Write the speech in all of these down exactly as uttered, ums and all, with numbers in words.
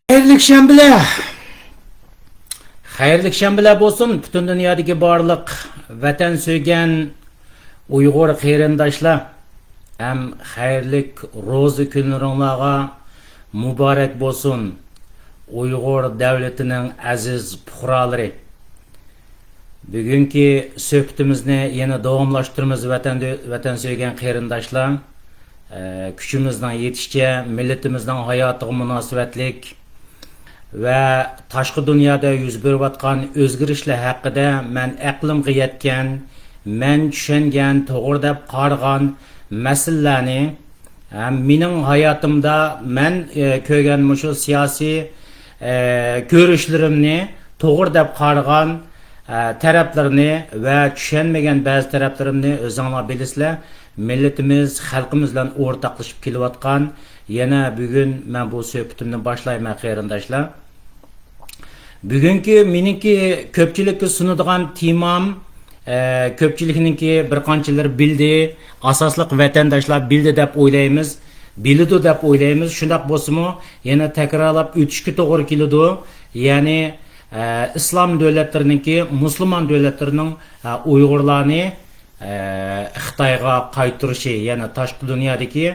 خەيرلىك شەنبىلەر! خەيرلىك شەنبىلەر بولسۇن پۈتۈن دۇنيادىكى بارلىق ۋەتەن سۆيگەن ئۇيغۇر قېرىنداشلار ھەم خەيرلىك روزا كۈنلىرىڭلارغا مۇبارەك بولسۇن، ئۇيغۇر دەۋلىتىنىڭ ئەزىز پۇقرالىرى. بۈگۈنكى سۆھبىتىمىزنى يەنە داۋاملاشتۇرىمىز، ۋەتەن، ۋەتەن سۆيگەن قېرىنداشلار. ئە، كۈچىمىزنىڭ يېتىشىچە مىللىتىمىزنىڭ ھاياتىغا مۇناسىۋەتلىك ۋە تاشقى دۇنيادا يۈز بېرىۋاتقان ئۆزگىرىشلەر ھەققىدە مەن ئەقلىمگە يەتكەن، مەن چۈشەنگەن، توغرا دەپ قارىغان مەسىلىلەرنى، ھەم مېنىڭ ھاياتىمدا مەن، ئە، كۆرگەن مۇشۇ سىياسىي، ئە، كۆرۈشلىرىمنى، توغرا دەپ قارىغان، ئە، تەرەپلىرىنى ۋە چۈشەنمىگەن بەزى تەرەپلىرىمنى ئۆزۈڭلار بىلىسىلەر. مىللىتىمىز، خەلقىمىز بىلەن ئورتاقلىشىپ كېلىۋاتقان. يەنە بۈگۈن مەن بۇ سۆھبىتىمنى باشلايمەن، قېرىنداشلار. بۈگۈنكى مېنىڭكى كۆپچىلىككە سۇنىدىغان تېمام، ئە، كۆپچىلىكنىڭكى بىر قانچىلىرى بىلدى، ئاساسلىق ۋەتەنداشلار بىلدى دەپ ئويلايمىز، بىلىدۇ دەپ ئويلايمىز. شۇنداق بولسىمۇ، يەنە تەكرارلاپ ئۆتۈشكە توغرا كېلىدۇ. يەنى، ئە، ئىسلام دۆلەتلىرىنىڭكى، مۇسۇلمان دۆلەتلىرىنىڭ، ئە، ئۇيغۇرلارنى ئە، خىتايغا قايتۇرۇشى، يەنى تاشقى دۇنيادىكى،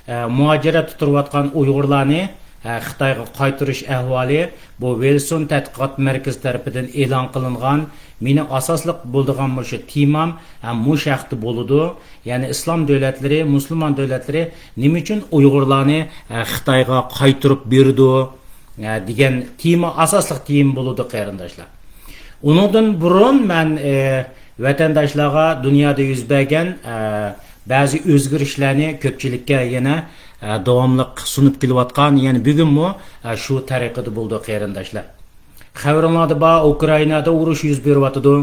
ئە، مۇھاجىرەتتە تۇرۇۋاتقان ئۇيغۇرلارنى، ئە، خىتايغا قايتۇرۇش ئەھۋالى بۇ ۋىلسون تەتقىقات مەركىزى تەرىپىدىن ئېلان قىلىنغان. مېنىڭ ئاساسلىق بولىدىغان مۇشۇ تېمام، ئە، مۇشۇ ھەقتە بولىدۇ. يەنى ئىسلام دۆلەتلىرى، مۇسۇلمان دۆلەتلىرى نېمە ئۈچۈن ئۇيغۇرلارنى، ئە، خىتايغا قايتۇرۇپ بېرىدۇ؟ ئە، دېگەن تېما، ئاساسلىق تېما بولىدۇ، قېرىنداشلار. ئۇنىڭدىن بۇرۇن مەن، ئە، ۋەتەنداشلارغا دۇنيادا يۈز بەرگەن، ئە، بەزى ئۆزگىرىشلەرنى كۆپچىلىككە يەنە، ئە، داۋاملىق سۇنۇپ كېلىۋاتقان، يەنە بۈگۈنمۇ، ئە، شۇ تەرىقىدە بولىدۇ، قېرىنداشلار. خەۋىرىڭلاردا بار، ئۇكرائىنادا ئۇرۇش يۈز بېرىۋاتىدۇ.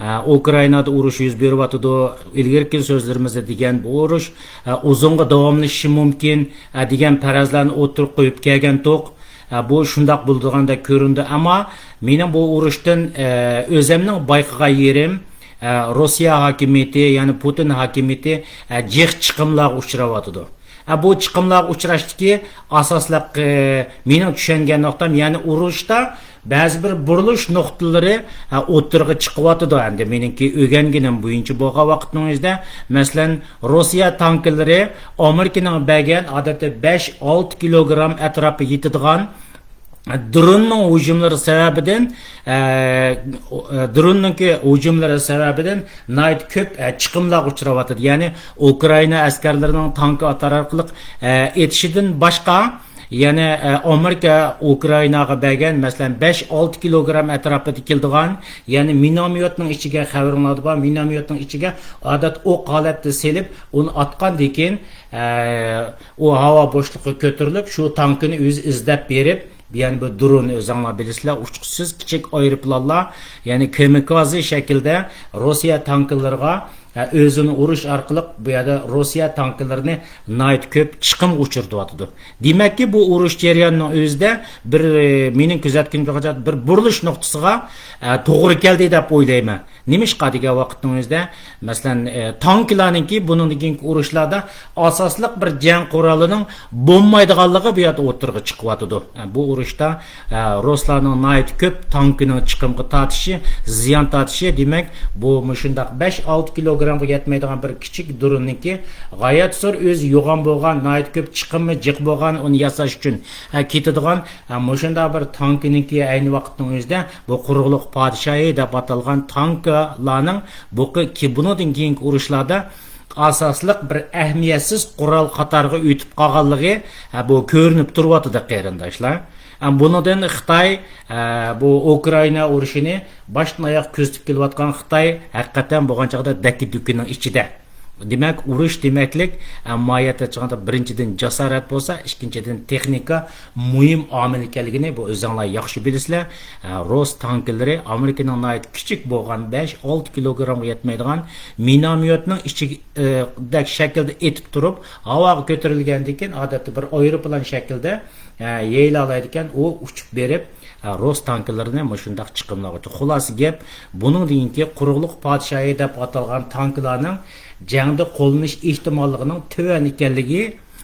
ئە، ئۇكرائىنادا ئۇرۇش يۈز بېرىۋاتىدۇ. ئىلگىرىكى سۆزلىرىمىزدە دېگەن بۇ ئۇرۇش، ئە، ئۇزۇنغا داۋاملىشىشى مۇمكىن، ئە، دېگەن پەرەزلەرنى ئوتتۇرىغا قويۇپ كەلگەندۇق. ئە، بۇ شۇنداق بولىدىغاندەك كۆرۈندى، ئەمما مېنىڭ بۇ ئۇرۇشتىن، ئە، ئۆزەمنىڭ بايقىغان يېرىم، ئە، روسىيە ھاكىمىيىتى، يەنى پۇتىن ھاكىمىيىتى، ئە، جىق چىقىملارغا ئۇچراۋاتىدۇ. ئە، بۇ چىقىملارغا ئۇچراشتىكى ئاساسلىق، ئە، مېنىڭ چۈشەنگەن نۇقتام، يەنى ئۇرۇشتا بەزى بىر بۇرۇلۇش نۇقتىلىرى، ئە، ئوتتۇرىغا چىقىۋاتىدۇ. ئەمدى مېنىڭكى ئۆگەنگىنىم بويىچە بولغان ۋاقىتنىڭ ئۆزىدە، مەسىلەن، روسىيە تانكىلىرى ئامېرىكىنىڭ بەرگەن ئادەتتە بەش، ئالتە كىلوگرام ئەتراپىدا يېتىدىغان دروننىڭ ھۇجۇملىرى سەۋەبىدىن، ئە، ئۇ، ئە، دروننىڭكى ھۇجۇملىرى سەۋەبىدىن ناھايىتى كۆپ، ئە، چىقىملارغا ئۇچراۋاتىدۇ. يەنى ئۇكرائىنا ئەسكەرلىرىنىڭ تانكا ئاتار ئارقىلىق، ئە، ئېتىشىدىن باشقا، يەنە، ئە، ئامېرىكا ئۇكرائىناغا بەرگەن، مەسىلەن، بەش، ئالتە كىلوگرام ئەتراپىدا كېلىدىغان، يەنى مىنوميوتنىڭ ئىچىگە، خەۋىرىڭلاردا بار، مىنوميوتنىڭ ئىچىگە ئادەتتە ئوق ھالەتتە سېلىپ، ئۇنى ئاتقاندىن كېيىن، ئە، ئۇ ھاۋا بوشلۇققا كۆتۈرۈلۈپ، شۇ تانكىنى ئۆزى ئىزدەپ بېرىپ، يەنى بۇ درون ئۆزۈڭلار بىلىسىلەر، ئۇچقۇسىز كىچىك ئايروپىلانلار، يەنى كامىكازې شەكىلدە روسىيە تانكىلىرىغا، ئە، ئۆزىنى ئۇرۇش ئارقىلىق بۇ يەردە روسىيە تانكىلىرىنى ناھايىتى كۆپ چىقىمغا ئۇچرىتىۋاتىدۇ. دېمەككى، بۇ ئۇرۇش جەريانىنىڭ ئۆزىدە بىر، ئە، مېنىڭ كۆزەتكىنىمچە بىر بۇرۇلۇش نۇقتىسىغا، ئە، توغرا كەلدى دەپ ئويلايمەن. نېمىشقا دېگەن ۋاقىتنىڭ ئۆزىدە، مەسىلەن، ئە، تانكىلارنىڭكى بۇنىڭدىن كېيىنكى ئۇرۇشلاردا ئاساسلىق بىر جەڭ قورالىنىڭ بولمايدىغانلىقى بۇ يەردە ئوتتۇرىغا چىقىۋاتىدۇ. ئە، بۇ ئۇرۇشتا، ئە، رۇسلارنىڭ ناھايىتى كۆپ تانكىنىڭ چىقىمغا تارتىشى، زىيان تارتىشى، دېمەك، بۇ مۇشۇنداق بەش، ئالتە كىلوگرامغا يەتمەيدىغان بىر كىچىك دروننىڭكى غايەت زور ئۆزى يوغان بولغان، ناھايىتى كۆپ چىقىمى جىق بولغان، ئۇنى ياساش ئۈچۈن، ئە، كېتىدىغان، ئە، مۇشۇنداق بىر تانكىنىڭكى ئەينى ۋاقىتنىڭ ئۆزىدە بۇ قۇرۇقلۇق پادىشاھى دەپ ئاتالغان تانكىلارنىڭ بۇ قى-، كى-، بۇنىڭدىن كېيىنكى ئۇرۇشلاردا ئاساسلىق بىر ئەھمىيەتسىز قورال قاتارىغا ئۆتۈپ قالغانلىقى، ھە، بۇ كۆرۈنۈپ تۇرۇۋاتىدۇ، قېرىنداشلار. ھە، بۇنىڭدىن خىتاي، ھە، بۇ ئۇكرائىنا ئۇرۇشىنى باشتىن ئاياق كۆزىتىپ كېلىۋاتقان خىتاي ھەقىقەتەن بولغان چاغدا دەككە-دۈككىنىڭ ئىچىدە. دېمەك، ئۇرۇش دېمەكلىك، ئە، ماھىيەتتە چىققاندا بىرىنچىدىن جاسارەت بولسا، ئىككىنچىدىن تېخنىكا مۇھىم ئامىل ئىكەنلىكىنى بۇ ئۆزۈڭلار ياخشى بىلىسىلەر. ئە، رۇس تانكىلىرى ئامېرىكىنىڭ ناھايىتى كىچىك بولغان بەش، ئالتە كىلوگرامغا يەتمەيدىغان مىنوميوتنىڭ ئىچىدەك شەكىلدە ئېتىپ تۇرۇپ، ھاۋاغا كۆتۈرۈلگەندىن كېيىن، ئادەتتە بىر ئايروپىلان شەكلىدە، ئە، يېيىلالايدىكەن، ئۇ ئۇچۇپ بېرىپ، ئە، رۇس تانكىلىرىنى مۇشۇنداق چىقىملارغا ئۇچۇر. خۇلاسە گەپ، بۇنىڭدىن كېيىنكى قۇرۇقلۇق پادىشاھى دەپ ئاتالغان تانكىلارنىڭ جەڭدە قوللىنىش ئېھتىماللىقىنىڭ تۆۋەن ئىكەنلىكى،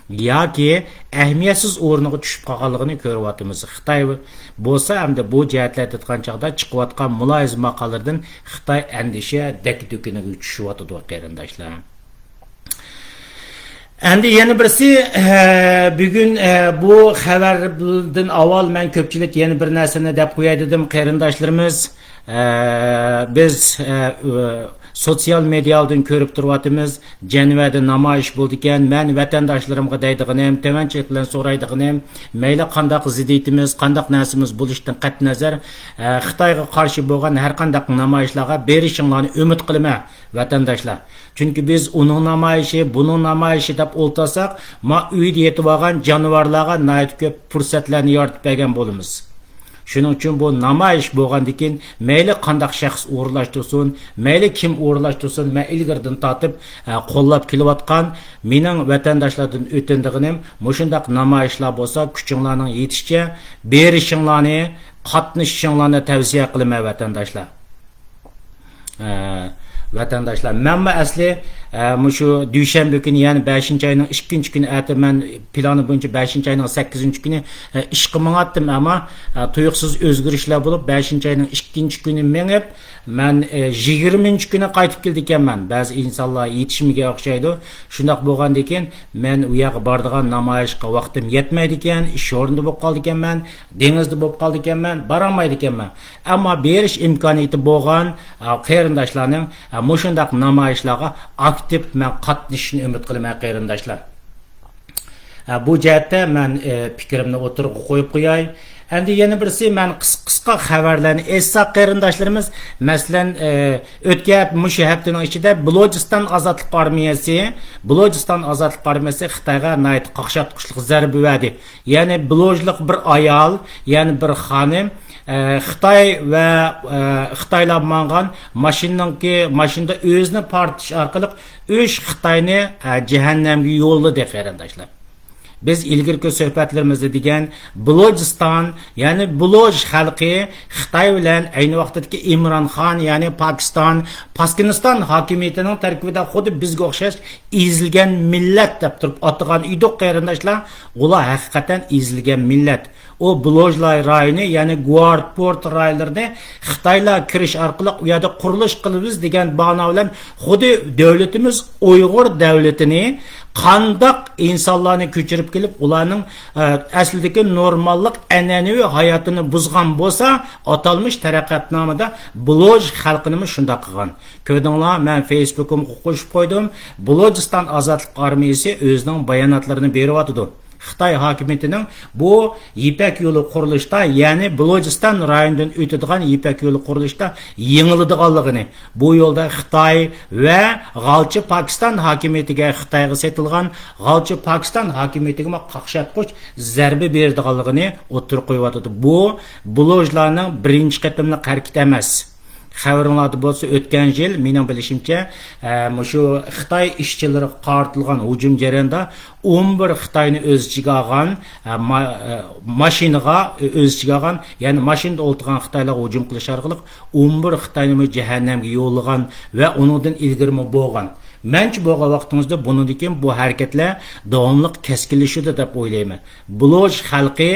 ياكى ئەھمىيەتسىز ئورنىغا چۈشۈپ قالغانلىقىنى كۆرۈۋاتىمىز. خىتاي بولسا ئەمدى بۇ جەھەتلەردە ئېيتقان چاغدا چىقىۋاتقان مۇلاھىزە ماقالىلىرىدىن خىتاي ئەندىشە دەككە-دۈككىنىگە چۈشۈۋاتىدۇ، قېرىنداشلار. ئەمدى يەنە بىرسى، ئە، بۈگۈن، ئە، بۇ خەۋەردىن ئاۋۋال مەن كۆپچىلىك يەنە بىر نەرسىنى دەپ قوياي دېدىم، قېرىنداشلىرىمىز. ئە، بىز، ئە، ئۆ، سوتسىيال مېدىيالاردىن كۆرۈپ تۇرۇۋاتىمىز، جەنۋەدە نامايىش بولىدىكەن. مەن ۋەتەنداشلىرىمغا دەيدىغىنىم، تۆۋەنچىلىك بىلەن سورايدىغىنىم، مەيلى قانداق زىددىيىتىمىز، قانداق نەرسىمىز بولۇشىدىن قەتئىينەزەر، ئە، خىتايغا قارشى بولغان ھەر قانداق نامايىشلارغا بېرىشىڭلارنى ئۈمىد قىلىمەن، ۋەتەنداشلار. چۈنكى بىز ئۇنىڭ نامايىشى، بۇنىڭ نامايىشى دەپ ئولتۇرساق، ما ئۆيدە يېتىۋالغان جانىۋارلارغا ناھايىتى كۆپ پۇرسەتلەرنى يارىتىپ بەرگەن بولىمىز. شۇنىڭ ئۈچۈن بۇ نامايىش بولغاندىن كېيىن مەيلى قانداق شەخس ئورۇنلاشتۇرسۇن، مەيلى كىم ئورۇنلاشتۇرسۇن، مەن ئىلگىرىدىن تارتىپ، ئە، قوللاپ كېلىۋاتقان مېنىڭ ۋەتەنداشلاردىن ئۆتۈنىدىغىنىم، مۇشۇنداق نامايىشلار بولسا كۈچۈڭلارنىڭ يېتىشىچە بېرىشىڭلارنى، قاتنىشىشىڭلارنى تەۋسىيە قىلىمەن، ۋەتەنداشلار. ئە، ۋەتەنداشلار، مەنمۇ ئەسلى، ئە، مۇشۇ دۈشەنبە كۈنى، يەنى بەشىنچى ئاينىڭ ئىككىنچى كۈنى، ئەتە مەن پىلانى بويىچە بەشىنچى ئاينىڭ سەككىزىنچى كۈنى، ئە، ئىشقا ماڭاتتىم، ئەمما، ئە، تۇيۇقسىز ئۆزگىرىشلەر بولۇپ، بەشىنچى ئاينىڭ ئىككىنچى كۈنى مېڭىپ، مەن، ئە، يىگىرمىنچى كۈنى قايتىپ كېلىدىكەنمەن. بەزى ئىنسانلار يېتىشمىگەن ئوخشايدۇ. شۇنداق بولغاندىكىن، مەن ئۇ يەرگە بارىدىغان نامايىشقا ۋاقتىم يەتمەيدىكەن، ئىش ئورنىدا بولۇپ قالىدىكەنمەن، دېڭىزدا بولۇپ قالىدىكەنمەن، بارالمايدىكەنمەن. ئەمما بېرىش ئىمكانىيىتى بولغان، ئا، قېرىنداشلارنىڭ، ئا، مۇشۇنداق نامايىشلارغا ئاكتىپ مەن قاتنىشىشىنى ئۈمىد قىلىمەن، قېرىنداشلار. ئا، بۇ جەھەتتە مەن، ئە، پىكرىمنى ئوتتۇرىغا قويۇپ قوياي. ئەمدى يەنە بىرسى، مەن قىس-، قىسقا خەۋەرلەرنى ئېيتساق، قېرىنداشلىرىمىز، مەسىلەن، ئە، ئۆتكەن ھەپ-، مۇشۇ ھەپتىنىڭ ئىچىدە بلوچىستان ئازادلىق ئارمىيەسى، بلوچىستان ئازادلىق ئارمىيەسى خىتايغا ناھايىتى قاقشاتقۇچلۇق زەربە بەردى. يەنى بلوژلۇق بىر ئايال، يەنى بىر خانىم، ئە، خىتاي ۋە، ئە، خىتايلار ماڭغان ماشىنىنىڭكى، ماشىنىدا ئۆزىنى پارتلىتىش ئارقىلىق ئۈچ خىتاينى، ئە، جەھەننەمگە يوللىدى، قېرىنداشلار. بىز ئىلگىرىكى سۆھبەتلىرىمىزدە دېگەن بلوچىستان، يەنى بلوچ خەلقى خىتاي بىلەن ئەينى ۋاقتىدىكى ئىمران خان، يەنى پاكىستان، پاسكىنىستان ھاكىمىيىتىنىڭ تەركىبىدە خۇددى بىزگە ئوخشاش ئېزىلگەن مىللەت دەپ تۇرۇپ ئاتىغان ئىدۇق، قېرىنداشلار. ئۇلار ھەقىقەتەن ئېزىلگەن مىللەت. ئۇ بلوژلاي رايونى، يەنى گوارد پورت رايونلىرىنى خىتايلار كىرىش ئارقىلىق ئۇ يەردە قۇرۇلۇش قىلىمىز دېگەن باھانە بىلەن خۇددى دۆلىتىمىز ئۇيغۇر دۆلىتىنى قانداق ئىنسانلارنى كۆچۈرۈپ كېلىپ، ئۇلارنىڭ، ئە، ئەسلىدىكى نورماللىق ئەنئەنىۋى ھاياتىنى بۇزغان بولسا، ئاتالمىش تەرەققىياتنامىدا بلوژ خەلقىنىمۇ شۇنداق قىلغان. كۆردۈڭلار، مەن فېيسبۇكۇمغا قوشۇپ قويدۇم. بلوچىستان ئازادلىق ئارمىيەسى ئۆزىنىڭ باياناتلىرىنى بېرىۋاتىدۇ. خىتاي ھاكىمىيىتىنىڭ بۇ يىپەك يولى قۇرۇلۇشتا، يەنى بلوچىستان رايونىدىن ئۆتىدىغان يىپەك يولى قۇرۇلۇشتا يېڭىلىدىغانلىقىنى، بۇ يولدا خىتاي ۋە غالچى پاكىستان ھاكىمىيىتىگە، خىتايغا سېتىلغان غالچى پاكىستان ھاكىمىيىتىگىمۇ قاقشاتقۇچ زەربە بېرىدىغانلىقىنى ئوتتۇرىغا قويۇۋاتىدۇ. بۇ بلوژلارنىڭ بىرىنچى قېتىملىق ھەرىكىتى ئەمەس. خەۋىرىڭلاردا بولسا، ئۆتكەن يىل، مېنىڭ بىلىشىمچە، ئە، مۇشۇ خىتاي ئىشچىلىرىغا قارىتىلغان ھۇجۇم جەريانىدا ئون بىر خىتاينى ئۆز ئىچىگە ئالغان، ئە، ما-، ئە، ماشىنىغا ئۆز ئىچىگە ئالغان، يەنى ماشىنىدا ئولتۇرغان خىتايلارغا ھۇجۇم قىلىش ئارقىلىق ئون بىر خىتاينىمۇ جەھەننەمگە يوللىغان ۋە ئۇنىڭدىن ئىلگىرىمۇ بولغان. مەنچە بولغان ۋاقتىڭىزدا بۇنىڭدىن كېيىن بۇ ھەرىكەتلەر داۋاملىق كەسكىنلىشىدۇ دەپ ئويلايمەن. بلوچ خەلقى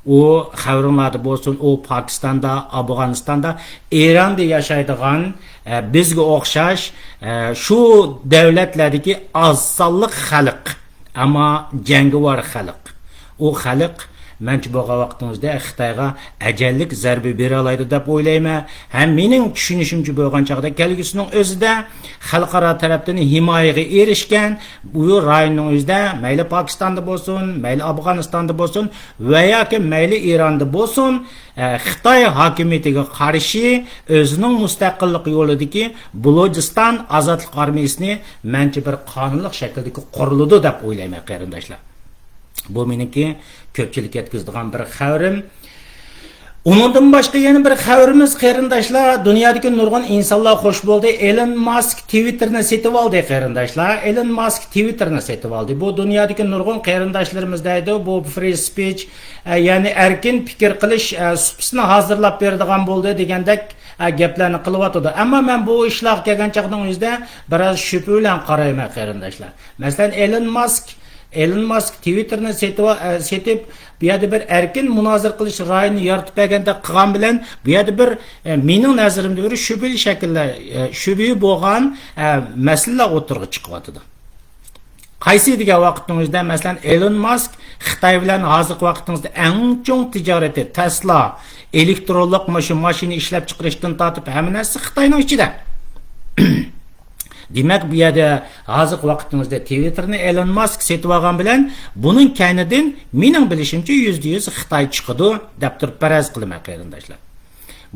ئۇ خەۋىرىڭلاردا بولسۇن، ئۇ پاكىستاندا، ئافغانىستاندا، ئىراندا ياشايدىغان، ئە، بىزگە ئوخشاش، ئە، شۇ دۆلەتلەردىكى ئاز سانلىق خەلق، ئەمما جەڭگىۋار خەلق. ئۇ خەلق مەنچە بولغان ۋاقتىڭىزدا خىتايغا ئەجەللىك زەربە بېرەلەيدۇ دەپ ئويلايمەن. ھەم مېنىڭ چۈشىنىشىمچە بولغان چاغدا كەلگۈسىنىڭ ئۆزىدە خەلقئارا تەرەپتىن ھىمايىگە ئېرىشكەن، بۇ رايوننىڭ ئۆزىدە مەيلى پاكىستاندا بولسۇن، مەيلى ئافغانىستاندا بولسۇن ۋە ياكى مەيلى ئىراندا بولسۇن، ئە، خىتاي ھاكىمىيىتىگە قارشى ئۆزىنىڭ مۇستەقىللىق يولىدىكى بلوچىستان ئازادلىق ئارمىيىسىنى مەنچە بىر قانۇنلۇق شەكىلدىكى قۇرۇلىدۇ دەپ ئويلايمەن، قېرىنداشلار. بۇ مېنىڭكى كۆپچىلىككە يەتكۈزىدىغان بىر خەۋىرىم. ئۇنىڭدىن باشقا يەنە بىر خەۋىرىمىز، قېرىنداشلار، دۇنيادىكى نۇرغۇن ئىنسانلار خوش بولدى. ئېلون ماسك تىۋىتتېرنى سېتىۋالدى، قېرىنداشلار. ئېلون ماسك تىۋىتتېرنى سېتىۋالدى. بۇ دۇنيادىكى نۇرغۇن قېرىنداشلىرىمىز دەيدۇ، بۇ فرى سپىچ، ئە، يەنى ئەركىن پىكىر قىلىش، ئە، سۇپىسىنى ھازىرلاپ بېرىدىغان بولدى دېگەندەك، ئە، گەپلەرنى قىلىۋاتىدۇ. ئەمما مەن بۇ ئىشلارغا كەلگەن چاغنىڭ ئۆزىدە بىراز شۈبھە بىلەن قارايمەن، قېرىنداشلار. مەسىلەن، ئېلون ماسك ئېلون ماسك تىۋىتتېرنى سېتىۋا-، ئە، سېتىپ، بۇ يەردە بىر ئەركىن مۇنازىرە قىلىش رايونى يارىتىپ بەرگەندەك قىلغان بىلەن، بۇ يەردە بىر، ئە، مېنىڭ نەزىرىمدە بىر شۈبھىلىك شەكىللەر، ئە، شۈبھە بولغان، ئە، مەسىلىلەر ئوتتۇرىغا چىقىۋاتىدۇ. قايسى دېگەن ۋاقىتنىڭ ئۆزىدە، مەسىلەن، ئېلون ماسك خىتاي بىلەن ھازىرقى ۋاقىتنىڭ ئۆزىدە ئەڭ چوڭ تىجارىتى، تەسلا، ئېلېكترونلۇق مۇشۇ ماشىنا ئىشلەپچىقىرىشتىن تارتىپ ھەممە نەرسە خىتاينىڭ ئىچىدە. دېمەك، بۇ يەردە ھازىرقى ۋاقىتنىڭ ئۆزىدە تىۋىتتېرنى ئېلون ماسك سېتىۋالغان بىلەن، بۇنىڭ كەينىدىن، مېنىڭ بىلىشىمچە، يۈزدە يۈز خىتاي چىقىدۇ، دەپ تۇرۇپ پەرەز قىلىمەن، قېرىنداشلار.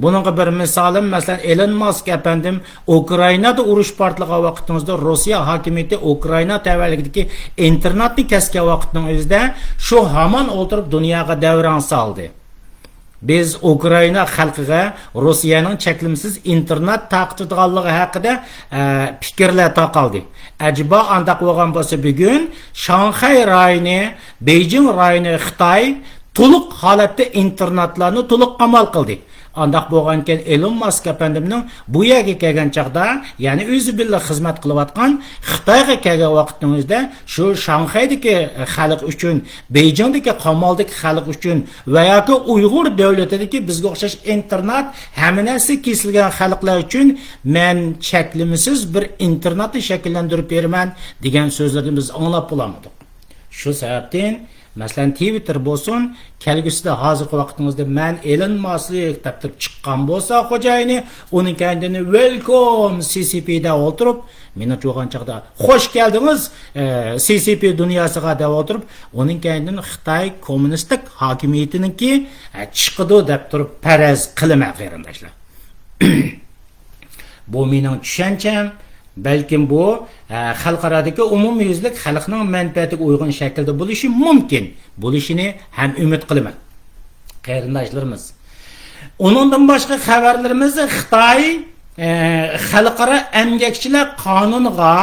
بۇنىڭغا بىر مىسالىم، مەسىلەن، ئېلون ماسك ئەپەندىم ئۇكرائىنادا ئۇرۇش پارتلىغان ۋاقتىڭىزدا روسىيە ھاكىمىيىتى ئۇكرائىنا تەۋەلىكىدىكى ئىنتېرناتنى كەسكەن ۋاقىتنىڭ ئۆزىدە شۇ ھامان ئولتۇرۇپ دۇنياغا دەۋراڭ سالدى. بىز ئۇكرائىنا خەلقىگە روسىيەنىڭ چەكلىمىسىز ئىنتېرنات تارقىتىدىغانلىقى ھەققىدە، ئە، پىكىرلەر تارقالدى. ئەجەبا ئانداق بولغان بولسا بۈگۈن شاڭخەي رايونى، بېيجىڭ رايونى خىتاي تولۇق ھالەتتە ئىنتېرناتلارنى تولۇق قامال قىلدى. ئانداق بولغانكەن، ئېلون ماسك ئەپەندىمنىڭ بۇ يەرگە كەلگەن چاغدا، يەنى ئۆزى بىللە خىزمەت قىلىۋاتقان خىتايغا كەلگەن ۋاقىتنىڭ ئۆزىدە شۇ شاڭخەيدىكى خەلق ئۈچۈن، بېيجىڭدىكى قامالدىكى خەلق ئۈچۈن ۋە ياكى ئۇيغۇر دۆلىتىدىكى بىزگە ئوخشاش ئىنتېرنات، ھەممە نەرسە كېسىلگەن خەلقلەر ئۈچۈن مەن چەكلىمىسىز بىر ئىنتېرناتنى شەكىللەندۈرۈپ بېرىمەن دېگەن سۆزلىرىنى بىز ئاڭلاپ بولالمىدۇق. شۇ سەۋەبتىن، مەسىلەن، تىۋىتتېر بولسۇن، كەلگۈسىدە ھازىرقى ۋاقتىڭىزدا مەن ئېلون ماسك دەپ تۇرۇپ چىققان بولسا خوجايىنى، ئۇنىڭ كەينىدىن ۋېلكوم سى سى پى دەپ ئولتۇرۇپ، مېنىڭچە بولغان چاغدا خوش كەلدىڭىز، ئە، سى سى پى دۇنياسىغا دەپ ئولتۇرۇپ، ئۇنىڭ كەينىدىن خىتاي كوممۇنىستىك ھاكىمىيىتىنىڭكى، ئە، چىقىدۇ دەپ تۇرۇپ پەرەز قىلىمەن، قېرىنداشلار. بۇ مېنىڭ چۈشەنچەم، بەلكىم بۇ، ئە، خەلقئارادىكى ئومۇميۈزلۈك خەلقنىڭ مەنپەئەتىگە ئۇيغۇن شەكىلدە بولۇشى مۇمكىن، بولۇشىنى ھەم ئۈمىد قىلىمەن. قېرىنداشلىرىمىز. ئۇنىڭدىن باشقا خەۋەرلىرىمىز خىتاي، ئە، خەلقئارا ئەمگەكچىلەر قانۇنىغا،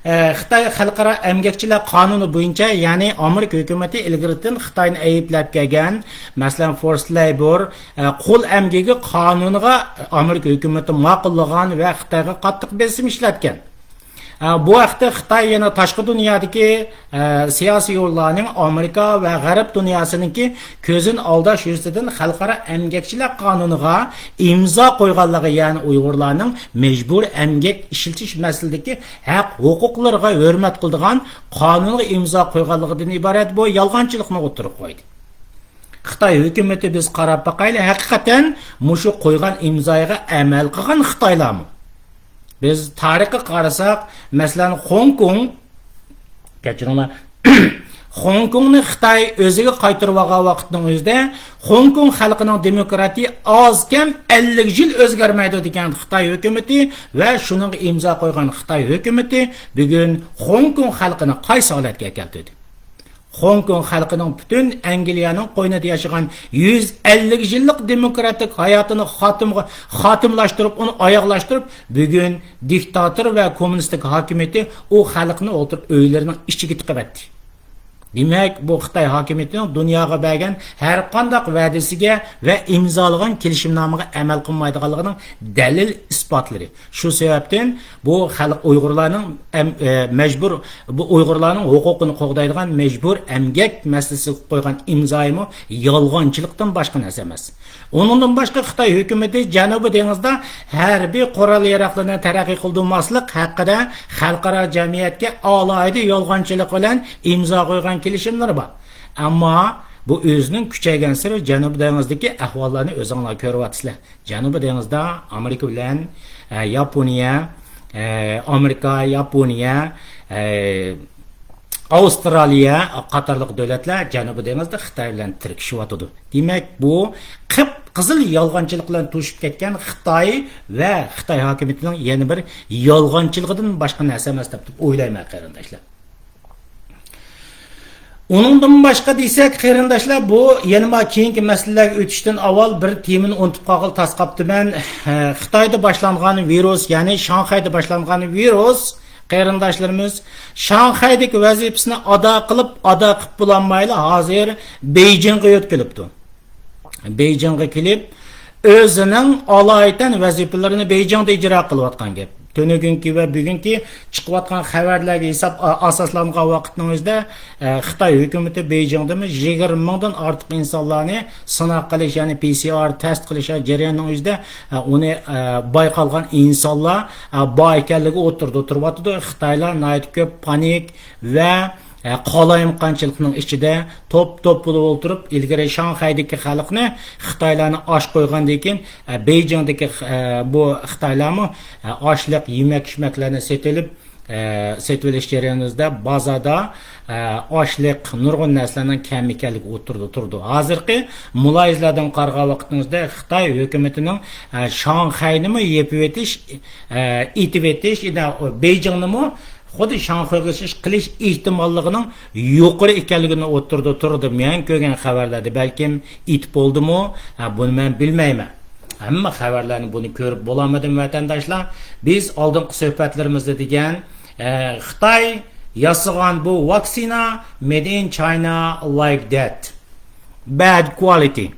ئە، خىتاي خەلقئارا ئەمگەكچىلەر قانۇنى بويىچە، يەنى ئامېرىكا ھۆكۈمىتى ئىلگىرىدىن خىتاينى ئەيىبلەپ كەلگەن، مەسىلەن، فورس لەيبور، ئە، قۇل ئەمگىكى قانۇنىغا ئامېرىكا ھۆكۈمىتى ماقۇللىغان ۋە خىتايغا قاتتىق بېسىم ئىشلەتكەن. ئە، بۇ ھەقتە خىتاي يەنە تاشقى دۇنيادىكى، ئە، سىياسىي ئۇيغۇرلارنىڭ ئامېرىكا ۋە غەرب دۇنياسىنىڭكى كۆزىنى ئالداش يۈزىسىدىن خەلقئارا ئەمگەكچىلەر قانۇنىغا ئىمزا قويغانلىقى، يەنى ئۇيغۇرلارنىڭ مەجبۇر ئەمگەك ئىشلىتىش مەسىلىدىكى ھەق ھوقۇقلىرىغا ھۆرمەت قىلىدىغان قانۇنغا ئىمزا قويغانلىقىدىن ئىبارەت بۇ يالغانچىلىقنى ئوتتۇرىغا قويدى. خىتاي ھۆكۈمىتى، بىز قاراپ باقايلى، ھەقىقەتەن مۇشۇ قويغان ئىمزايغا ئەمەل قىلغان خىتايلارمۇ؟ بىز تارىخقا قارىساق، مەسىلەن، خوڭكوڭ، كەچۈرۈڭلار، خوڭكوڭنى خىتاي ئۆزىگە قايتۇرۇۋالغان ۋاقىتنىڭ ئۆزىدە خوڭكوڭ خەلقىنىڭ دېموكراتىيە ئاز كەم ئەللىك يىل ئۆزگەرمەيدۇ دېگەن خىتاي ھۆكۈمىتى ۋە شۇنىڭغا ئىمزا قويغان خىتاي ھۆكۈمىتى بۈگۈن خوڭكوڭ خەلقىنى قايسى ھالەتكە كەلتۈردى؟ خوڭكوڭ خەلقىنىڭ پۈتۈن ئەنگلىيەنىڭ قوينىدا ياشىغان يۈز ئەللىك يىللىق دېموكراتىك ھاياتىنى خاتىمغا، خاتىملاشتۇرۇپ، ئۇنى ئاياغلاشتۇرۇپ، بۈگۈن دىكتاتور ۋە كوممۇنىستىك ھاكىمىيىتى ئۇ خەلقنى ئولتۇرۇپ ئۆيلىرىنىڭ ئىچىگە تىقىۋەتتى. دېمەك، بۇ خىتاي ھاكىمىيىتىنىڭ دۇنياغا بەرگەن ھەر قانداق ۋەدىسىگە ۋە ئىمزالىغان كېلىشىمنامىغا ئەمەل قىلمايدىغانلىقىنىڭ دەلىل ئىسپاتلىرى. شۇ سەۋەبتىن بۇ خەلق ئۇيغۇرلارنىڭ ئەم-، ئە، مەجبۇر، بۇ ئۇيغۇرلارنىڭ ھوقۇقىنى قوغدايدىغان مەجبۇر ئەمگەك مەسىلىسىگە قويغان ئىمزايىمۇ يالغانچىلىقتىن باشقا نەرسە ئەمەس. ئۇنىڭدىن باشقا خىتاي ھۆكۈمىتى جەنۇبىي دېڭىزدا ھەربىي قورال ياراغلىرىنى تەرەققىي قىلدۇرماسلىق ھەققىدە خەلقئارا جەمئىيەتكە ئالاھىدە يالغانچىلىق بىلەن ئىمزا قويغان كېلىشىملىرى بار. ئەمما بۇ ئۆزىنىڭ كۈچەيگەنسېرى جەنۇبىي دېڭىزدىكى ئەھۋاللارنى ئۆزۈڭلار كۆرۈۋاتىسىلەر. جەنۇبىي دېڭىزدا ئامېرىكا بىلەن، ئە، ياپونىيە، ئە، ئامېرىكا، ياپونىيە، ئە، ئاۋسترالىيە قاتارلىق دۆلەتلەر جەنۇبىي دېڭىزدا خىتاي بىلەن تىركىشىۋاتىدۇ. دېمەك، بۇ قىپقىزىل يالغانچىلىق بىلەن توشۇپ كەتكەن خىتاي ۋە خىتاي ھاكىمىيىتىنىڭ يەنە بىر يالغانچىلىقىدىن باشقا نەرسە ئەمەس دەپ ئويلايمەن، قېرىنداشلار. ئۇنىڭدىن باشقا دېسەك، قېرىنداشلار، بۇ يەنە ما كېيىنكى مەسىلىلەرگە ئۆتۈشتىن ئاۋۋال بىر تېمىنى ئۇنتۇپ قالغىلى تاس قاپتىمەن. خىتايدا باشلانغان ۋىرۇس، يەنى شاڭخەيدە باشلانغان ۋىرۇس، قېرىنداشلىرىمىز شاڭخەيدىكى ۋەزىپىسىنى ئادا قىلىپ، ئادا قىلىپ بولالمايلا، ھازىر بېيجىڭغا يۆتكىلىپتۇ. بېيجىڭغا كېلىپ، ئۆزىنىڭ ئالايىتەن ۋەزىپىلىرىنى بېيجىڭدا ئىجرا قىلىۋاتقان گەپ. تۈنۈگۈنكى ۋە بۈگۈنكى چىقىۋاتقان خەۋەرلەرگە ھېساب، ئا-، ئاساسلانغان ۋاقىتنىڭ ئۆزىدە، ئە، خىتاي ھۆكۈمىتى بېيجىڭدىمۇ يىگىرمە مىڭدىن ئارتۇق ئىنسانلارنى سىناق قىلىش، يەنى پى سى ئار تەست قىلىش جەريانىنىڭ ئۆزىدە، ئە، ئۇنى، ئە، بايقالغان ئىنسانلار، ئە، بار ئىكەنلىكى ئوتتۇرىدا تۇرۇۋاتىدۇ. خىتايلار ناھايىتى كۆپ پانىك ۋە، ئە، قالايمىقانچىلىقنىڭ ئىچىدە توپ-توپ بولۇپ ئولتۇرۇپ، ئىلگىرى شاڭخەيدىكى خەلقنى خىتايلارنى ئاچ قويغاندىن كېيىن، ئە، بېيجىڭدىكى، ئە، بۇ خىتايلارمۇ، ئە، ئاشلىق، يېمەك-ئىچمەكلەرنى سېتىلىپ، ئە، سېتىۋېلىش جەريانىمىزدا بازاردا، ئە، ئاشلىق، نۇرغۇن نەرسىلەرنىڭ كەم ئىكەنلىكى ئوتتۇرىدا تۇرىدۇ. ھازىرقى مۇلاھىزىلەردىن قارىغان ۋاقتىمىزدا خىتاي ھۆكۈمىتىنىڭ، ئە، شاڭخەينىمۇ يېپىۋېتىش، ئە، ئېتىۋېتىش، ئىدە-، بېيجىڭنىمۇ خۇددى شاڭخەيگە ئوخشاش قىلىش ئېھتىماللىقىنىڭ يۇقىرى ئىكەنلىكىنى ئوتتۇرىدا تۇرىدۇ. مەن كۆرگەن خەۋەرلەردە بەلكىم ئېتىپ بولدىمۇ؟ ھە، بۇنى مەن بىلمەيمەن. ھەممە خەۋەرلەرنى بۇنى كۆرۈپ بولالمىدىم، ۋەتەنداشلار. بىز ئالدىنقى سۆھبەتلىرىمىزدە دېگەن، ئە، خىتاي ياسىغان بۇ ۋاكسىنا made in China like that. Bad quality.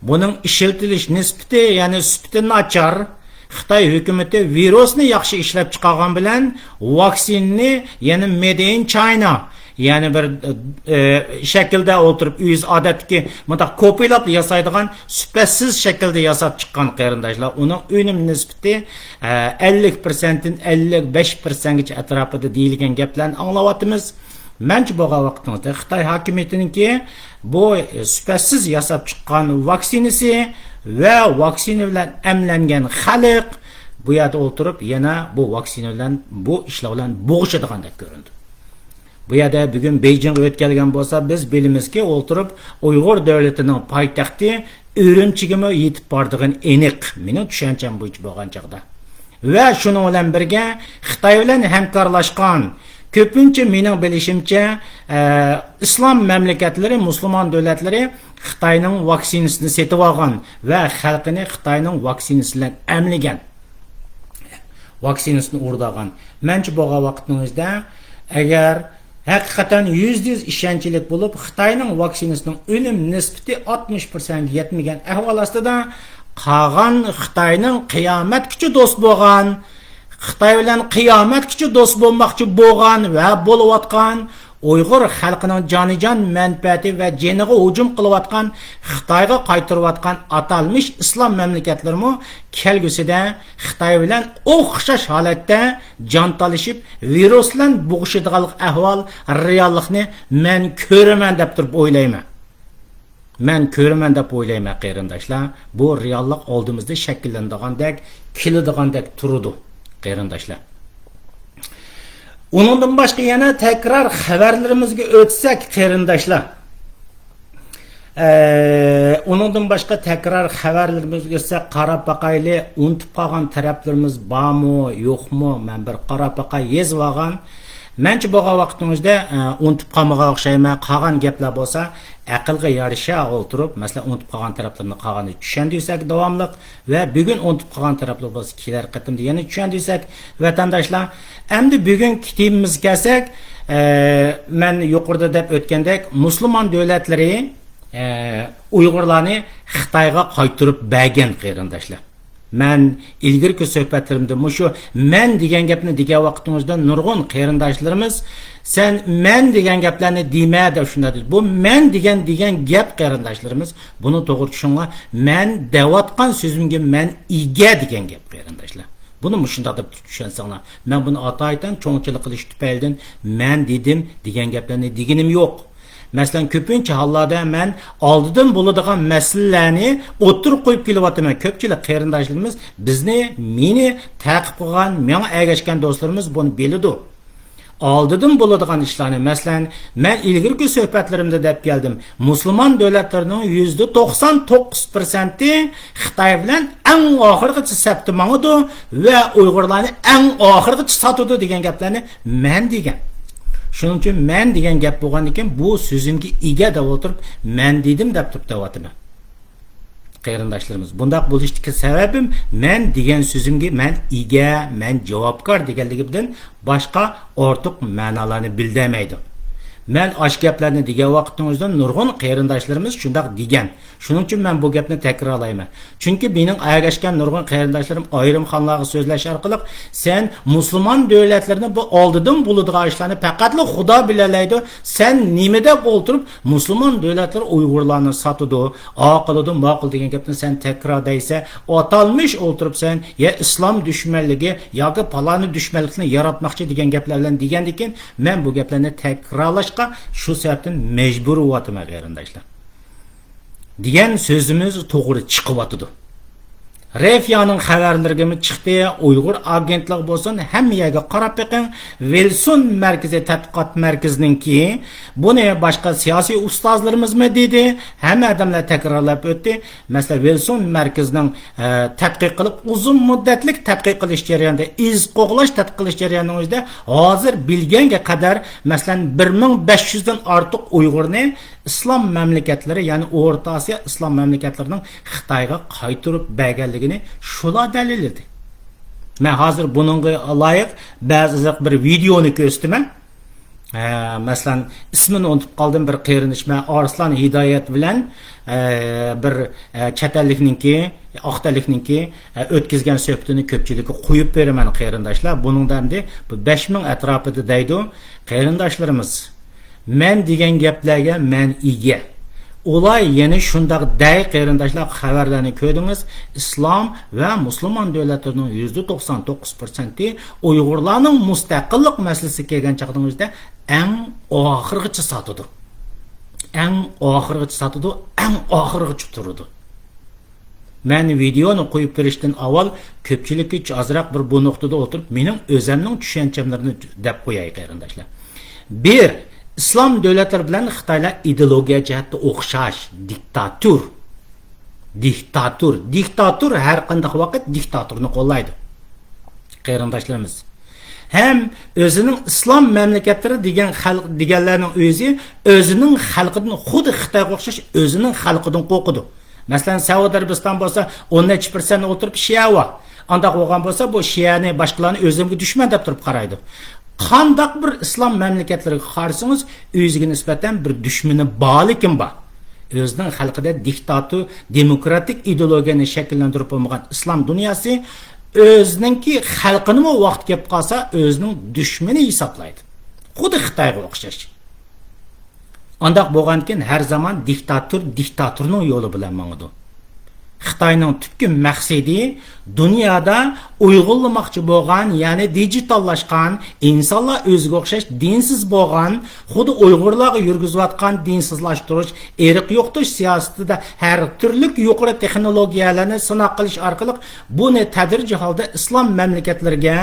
بۇنىڭ ئىشلىتىلىش نىسبىتى، يەنى سۈپىتى ناچار. خىتاي ھۆكۈمىتى ۋىرۇسنى ياخشى ئىشلەپ چىقارغان بىلەن ۋاكسىنىنى، يەنى made in China، يەنى بىر، ئە، شەكىلدە ئولتۇرۇپ، ئۆزى ئادەتتىكى مۇنداق كوپىيلاپ ياسايدىغان سۈپەتسىز شەكىلدە ياساپ چىققان، قېرىنداشلار. ئۇنىڭ ئۈنۈم نىسبىتى، ئە، ئەللىك پىرسەنتتىن ئەللىك بەش پىرسەنتكىچە ئەتراپىدا دېيىلگەن گەپلەرنى ئاڭلاۋاتىمىز. مەنچە بولغان ۋاقتىڭىزدا خىتاي ھاكىمىيىتىنىڭكى بۇ، ئە، سۈپەتسىز ياساپ چىققان ۋاكسىنىسى ۋە ۋاكسىنا بىلەن ئەملەنگەن خەلق بۇ يەردە ئولتۇرۇپ يەنە بۇ ۋاكسىنا بىلەن، بۇ ئىشلار بىلەن بوغۇشىدىغاندەك كۆرۈنىدۇ. بۇ يەردە بۈگۈن بېيجىڭغا ئۆتكەلگەن بولسا، بىز بىلىمىزكى، ئولتۇرۇپ ئۇيغۇر دۆلىتىنىڭ پايتەختى ئۈرۈمچىگىمۇ يېتىپ بارىدىغىنى ئېنىق، مېنىڭ چۈشەنچەم بويىچە بولغان چاغدا. ۋە شۇنىڭ بىلەن بىرگە، خىتاي بىلەن ھەمكارلاشقان، كۆپىنچە مېنىڭ بىلىشىمچە، ئە، ئىسلام مەملىكەتلىرى، مۇسۇلمان دۆلەتلىرى خىتاينىڭ ۋاكسىنىسىنى سېتىۋالغان ۋە خەلقىنى خىتاينىڭ ۋاكسىنىسى بىلەن ئەملىگەن. ۋاكسىنىسىنى ئۇرۇپ ئالغان. مەنچە بولغان ۋاقىتنىڭ ئۆزىدە، ئەگەر ھەقىقەتەن يۈزدە يۈز ئىشەنچلىك بولۇپ، خىتاينىڭ ۋاكسىنىسىنىڭ ئۈنۈم نىسبىتى ئاتمىش پىرسەنتكە يەتمىگەن ئەھۋال ئاستىدا، قالغان خىتاينىڭ قىيامەتكىچە دوست بولغان، خىتاي بىلەن قىيامەتكىچە دوست بولماقچى بولغان ۋە بولۇۋاتقان، ئۇيغۇر خەلقىنىڭ جانىجان مەنپەئەتى ۋە جېنىغا ھۇجۇم قىلىۋاتقان، خىتايغا قايتۇرۇۋاتقان ئاتالمىش ئىسلام مەملىكەتلىرىمۇ كەلگۈسىدە خىتاي بىلەن ئوخشاش ھالەتتە جان تالىشىپ، ۋىرۇس بىلەن بوغۇشىدىغانلىق ئەھۋال، رېئاللىقنى مەن كۆرىمەن دەپ تۇرۇپ ئويلايمەن. مەن كۆرىمەن دەپ ئويلايمەن، قېرىنداشلار. بۇ رېئاللىق ئالدىمىزدا شەكىللىنىدىغاندەك، كېلىدىغاندەك تۇرىدۇ، قېرىنداشلار. ئۇنىڭدىن باشقا يەنە تەكرار خەۋەرلىرىمىزگە ئۆتسەك، قېرىنداشلار. ئە، ئۇنىڭدىن باشقا تەكرار خەۋەرلىرىمىزگە ئۆتسەك، قاراپ باقايلى، ئۇنتۇپ قالغان تەرەپلىرىمىز بارمۇ، يوقمۇ؟ مەن بىر قاراپ باقاي، يېزىۋالغان. مەنچە بولغان ۋاقتىڭىزدا، ئە، ئۇنتۇپ قالمىغان ئوخشايمەن. قالغان گەپلەر بولسا، ئەقىلگە يارىشا ئولتۇرۇپ، مەسىلەن، ئۇنتۇپ قالغان تەرەپلىرىنى قالغىنىنى چۈشەندۈرسەك داۋاملىق ۋە بۈگۈن ئۇنتۇپ قالغان تەرەپلەر بولسا، كېلەر قېتىمدا يەنە چۈشەندۈرسەك، ۋەتەنداشلار. ئەمدى بۈگۈنكى تېمىمىزغا كەلسەك، ئە، مەن يۇقىرىدا دەپ ئۆتكەندەك، مۇسۇلمان دۆلەتلىرى، ئە، ئۇيغۇرلارنى خىتايغا قايتۇرۇپ بەرگەن، قېرىنداشلار. مەن ئىلگىرىكى سۆھبەتلىرىمدە مۇشۇ مەن دېگەن گەپنى دېگەن ۋاقتىڭىزدا نۇرغۇن قېرىنداشلىرىمىز، «سەن مەن دېگەن گەپلەرنى دېمە» دەپ شۇنداق دېدى. بۇ مەن دېگەن، دېگەن گەپ، قېرىنداشلىرىمىز، بۇنى توغرا چۈشىنىڭلار. مەن دەۋاتقان سۆزۈمگە مەن ئىگە دېگەن گەپ، قېرىنداشلار. بۇنى مۇشۇنداق دەپ چۈشەنسەڭلار. مەن بۇنى ئاتايىتەن چوڭچىلىق قىلىش تۈپەيلىدىن مەن دېدىم دېگەن گەپلەرنى دېگىنىم يوق. مەسىلەن، كۆپىنچە ھاللاردا مەن ئالدىدىن بولىدىغان مەسىلىلەرنى ئوتتۇرىغا قويۇپ كېلىۋاتىمەن. كۆپچىلىك قېرىنداشلىرىمىز بىزنى، مېنى تەقىب قىلغان، ماڭا ئەگەشكەن دوستلىرىمىز بۇنى بىلىدۇ. ئالدىدىن بولىدىغان ئىشلارنى، مەسىلەن، مەن ئىلگىرىكى سۆھبەتلىرىمدە دەپ كەلدىم، مۇسۇلمان دۆلەتلىرىنىڭ يۈزدە توقسان توققۇز پىرسەنتى خىتاي بىلەن ئەڭ ئاخىرغىچە سەپتە ماڭىدۇ ۋە ئۇيغۇرلارنى ئەڭ ئاخىرغىچە ساتىدۇ دېگەن گەپلەرنى مەن دېگەن. شۇنىڭ ئۈچۈن مەن دېگەن گەپ بولغاندىكىن، بۇ سۆزۈمگە ئىگە دەپ ئولتۇرۇپ، مەن دېدىم دەپ تۇرۇپ دەۋاتىمەن. قېرىنداشلىرىمىز، بۇنداق بولۇشتىكى سەۋەبىم، مەن دېگەن سۆزۈمگە مەن ئىگە، مەن جاۋابكار دېگەنلىكىمدىن باشقا ئارتۇق مەنالارنى بىلدۈرمەيدۇ. مەن ئاشۇ گەپلەرنى دېگەن ۋاقىتنىڭ ئۆزىدە نۇرغۇن قېرىنداشلىرىمىز شۇنداق دېگەن. شۇنىڭ ئۈچۈن مەن بۇ گەپنى تەكرارلايمەن. چۈنكى مېنىڭ ئەگەشكەن نۇرغۇن قېرىنداشلىرىم ئايرىم خانىلارغا سۆزلەش ئارقىلىق، سەن مۇسۇلمان دۆلەتلىرىنى بۇ ئالدىدىن بولىدىغان ئىشلارنى پەقەتلا خۇدا بىلەلەيدۇ. سەن نېمە دەپ ئولتۇرۇپ مۇسۇلمان دۆلەتلىرى ئۇيغۇرلارنى ساتىدۇ، ئا قىلىدۇ، ما قىلىدۇ دېگەن گەپنى سەن تەكرار دەيسەن. ئاتالمىش ئولتۇرۇپ سەن يا ئىسلام دۈشمەنلىكى ياكى پالانى دۈشمەنلىكنى ياراتماقچى دېگەن گەپلەر بىلەن دېگەندىكىن، مەن بۇ گەپلەرنى تەكرارلاشقا شۇ سەۋەبتىن مەجبۇر بولۇۋاتىمەن، قېرىنداشلار. دېگەن سۆزىمىز توغرا چىقىۋاتىدۇ. رېفيانىڭ خەۋەرلىرىگىمۇ چىقتى، ئۇيغۇر ئاگېنتلىقى بولسۇن، ھەممە يەرگە قاراپ بېقىڭ. ۋىلسون مەركىزى تەتقىقات مەركىزىنىڭكى، بۇنى باشقا سىياسىي ئۇستازلىرىمىزمۇ دېدى، ھەممە ئادەملەر تەكرارلاپ ئۆتتى. مەسىلەن، ۋىلسون مەركىزىنىڭ، ئە، تەتقىق قىلىپ، ئۇزۇن مۇددەتلىك تەتقىق قىلىش جەريانىدا، ئىز قوغلاش تەتقىق قىلىش جەريانىنىڭ ئۆزىدە ھازىر بىلگەنگە قەدەر، مەسىلەن، بىر مىڭ بەش يۈزدىن ئارتۇق ئۇيغۇرنى ئىسلام مەملىكەتلىرى، يەنى ئورتا ئاسىيا ئىسلام مەملىكەتلىرىنىڭ خىتايغا قايتۇرۇپ بەرگەنلىكىنى شۇلار دەلىللىدى. مەن ھازىر بۇنىڭغا لايىق بەزى بىر ۋىدېونى كۆرسىتىمەن. ئە، مەسىلەن، ئىسمىنى ئۇنتۇپ قالدىم، بىر قېرىندىشىمەن ئارسلان ھىدايەت بىلەن، ئە، بىر، ئە، چەت ئەللىكنىڭكى، ئاق تەنلىكنىڭكى، ئە، ئۆتكۈزگەن سۆھبىتىنى كۆپچىلىككە قويۇپ بېرىمەن، قېرىنداشلار. بۇنىڭدا ئەمدى بۇ بەش مىڭ ئەتراپىدا دەيدۇ. قېرىنداشلىرىمىز، مەن دېگەن گەپلەرگە مەن ئىگە. ئۇلار يەنە شۇنداق دەي، قېرىنداشلار، خەۋەرلەرنى كۆردىڭىز. ئىسلام ۋە مۇسۇلمان دۆلەتلىرىنىڭ يۈزدە توقسان توققۇز پىرسەنتى ئۇيغۇرلارنىڭ مۇستەقىللىق مەسىلىسىگە كەلگەن چاغدىڭىزدا ئەڭ ئاخىرغىچە ساتىدۇ. ئەڭ ئاخىرغىچە ساتىدۇ، ئەڭ ئاخىرغىچە تۇرىدۇ. مەن ۋىدېونى قويۇپ بېرىشتىن ئاۋۋال كۆپچىلىككە ئازراق بىر بۇ نۇقتىدا ئولتۇرۇپ، مېنىڭ ئۆزەمنىڭ چۈشەنچەملىرىنى دەپ قوياي، قېرىنداشلار. بىر، ئىسلام دۆلەتلىرى بىلەن خىتايلار ئىدېئولوگىيە جەھەتتە ئوخشاش، دىكتاتور. دىكتاتور. دىكتاتور ھەر قانداق ۋاقىت دىكتاتورنى قوللايدۇ، قېرىنداشلىرىمىز. ھەم ئۆزىنىڭ ئىسلام مەملىكەتلىرى دېگەن خەلق، دېگەنلەرنىڭ ئۆزى ئۆزىنىڭ خەلقىدىن، خۇددى خىتايغا ئوخشاش ئۆزىنىڭ خەلقىدىن قورقىدۇ. مەسىلەن، سەئۇدى ئەرەبىستان بولسا ئون نەچچە پىرسەنت ئولتۇرۇپ شىئە بار. ئانداق بولغان بولسا، بۇ شىئەنى باشقىلارنى ئۆزۈمگە دۈشمەن دەپ تۇرۇپ قارايدۇ. قانداق بىر ئىسلام مەملىكەتلىرىگە قارىسىڭىز، ئۆزىگە نىسبەتەن بىر دۈشمىنى بارلىكىن بار. ئۆزىنىڭ خەلقىدە دىكتاتور، دېموكراتىك ئىدېئولوگىيەنى شەكىللەندۈرۈپ بولمىغان ئىسلام دۇنياسى ئۆزىنىڭكى خەلقىنىمۇ ۋاقتى كېلىپ قالسا ئۆزىنىڭ دۈشمىنى ھېسابلايدۇ. خۇددى خىتايغا ئوخشاش. ئانداق بولغاندىكىن ھەر زامان دىكتاتور دىكتاتورنىڭ يولى بىلەن ماڭىدۇ. خىتاينىڭ تۈپكى مەقسىتى دۇنيادا ئۇيغۇنلىماقچى بولغان، يەنى دىجىتاللاشقان، ئىنسانلار ئۆزىگە ئوخشاش دىنسىز بولغان، خۇددى ئۇيغۇرلارغا يۈرگۈزۈۋاتقان دىنسىزلاشتۇرۇش، ئىرق يوقىتىش سىياسىتىدە ھەر تۈرلۈك يۇقىرى تېخنولوگىيەلەرنى سىناق قىلىش ئارقىلىق بۇنى تەدرىجىي ھالدا ئىسلام مەملىكەتلىرىگە،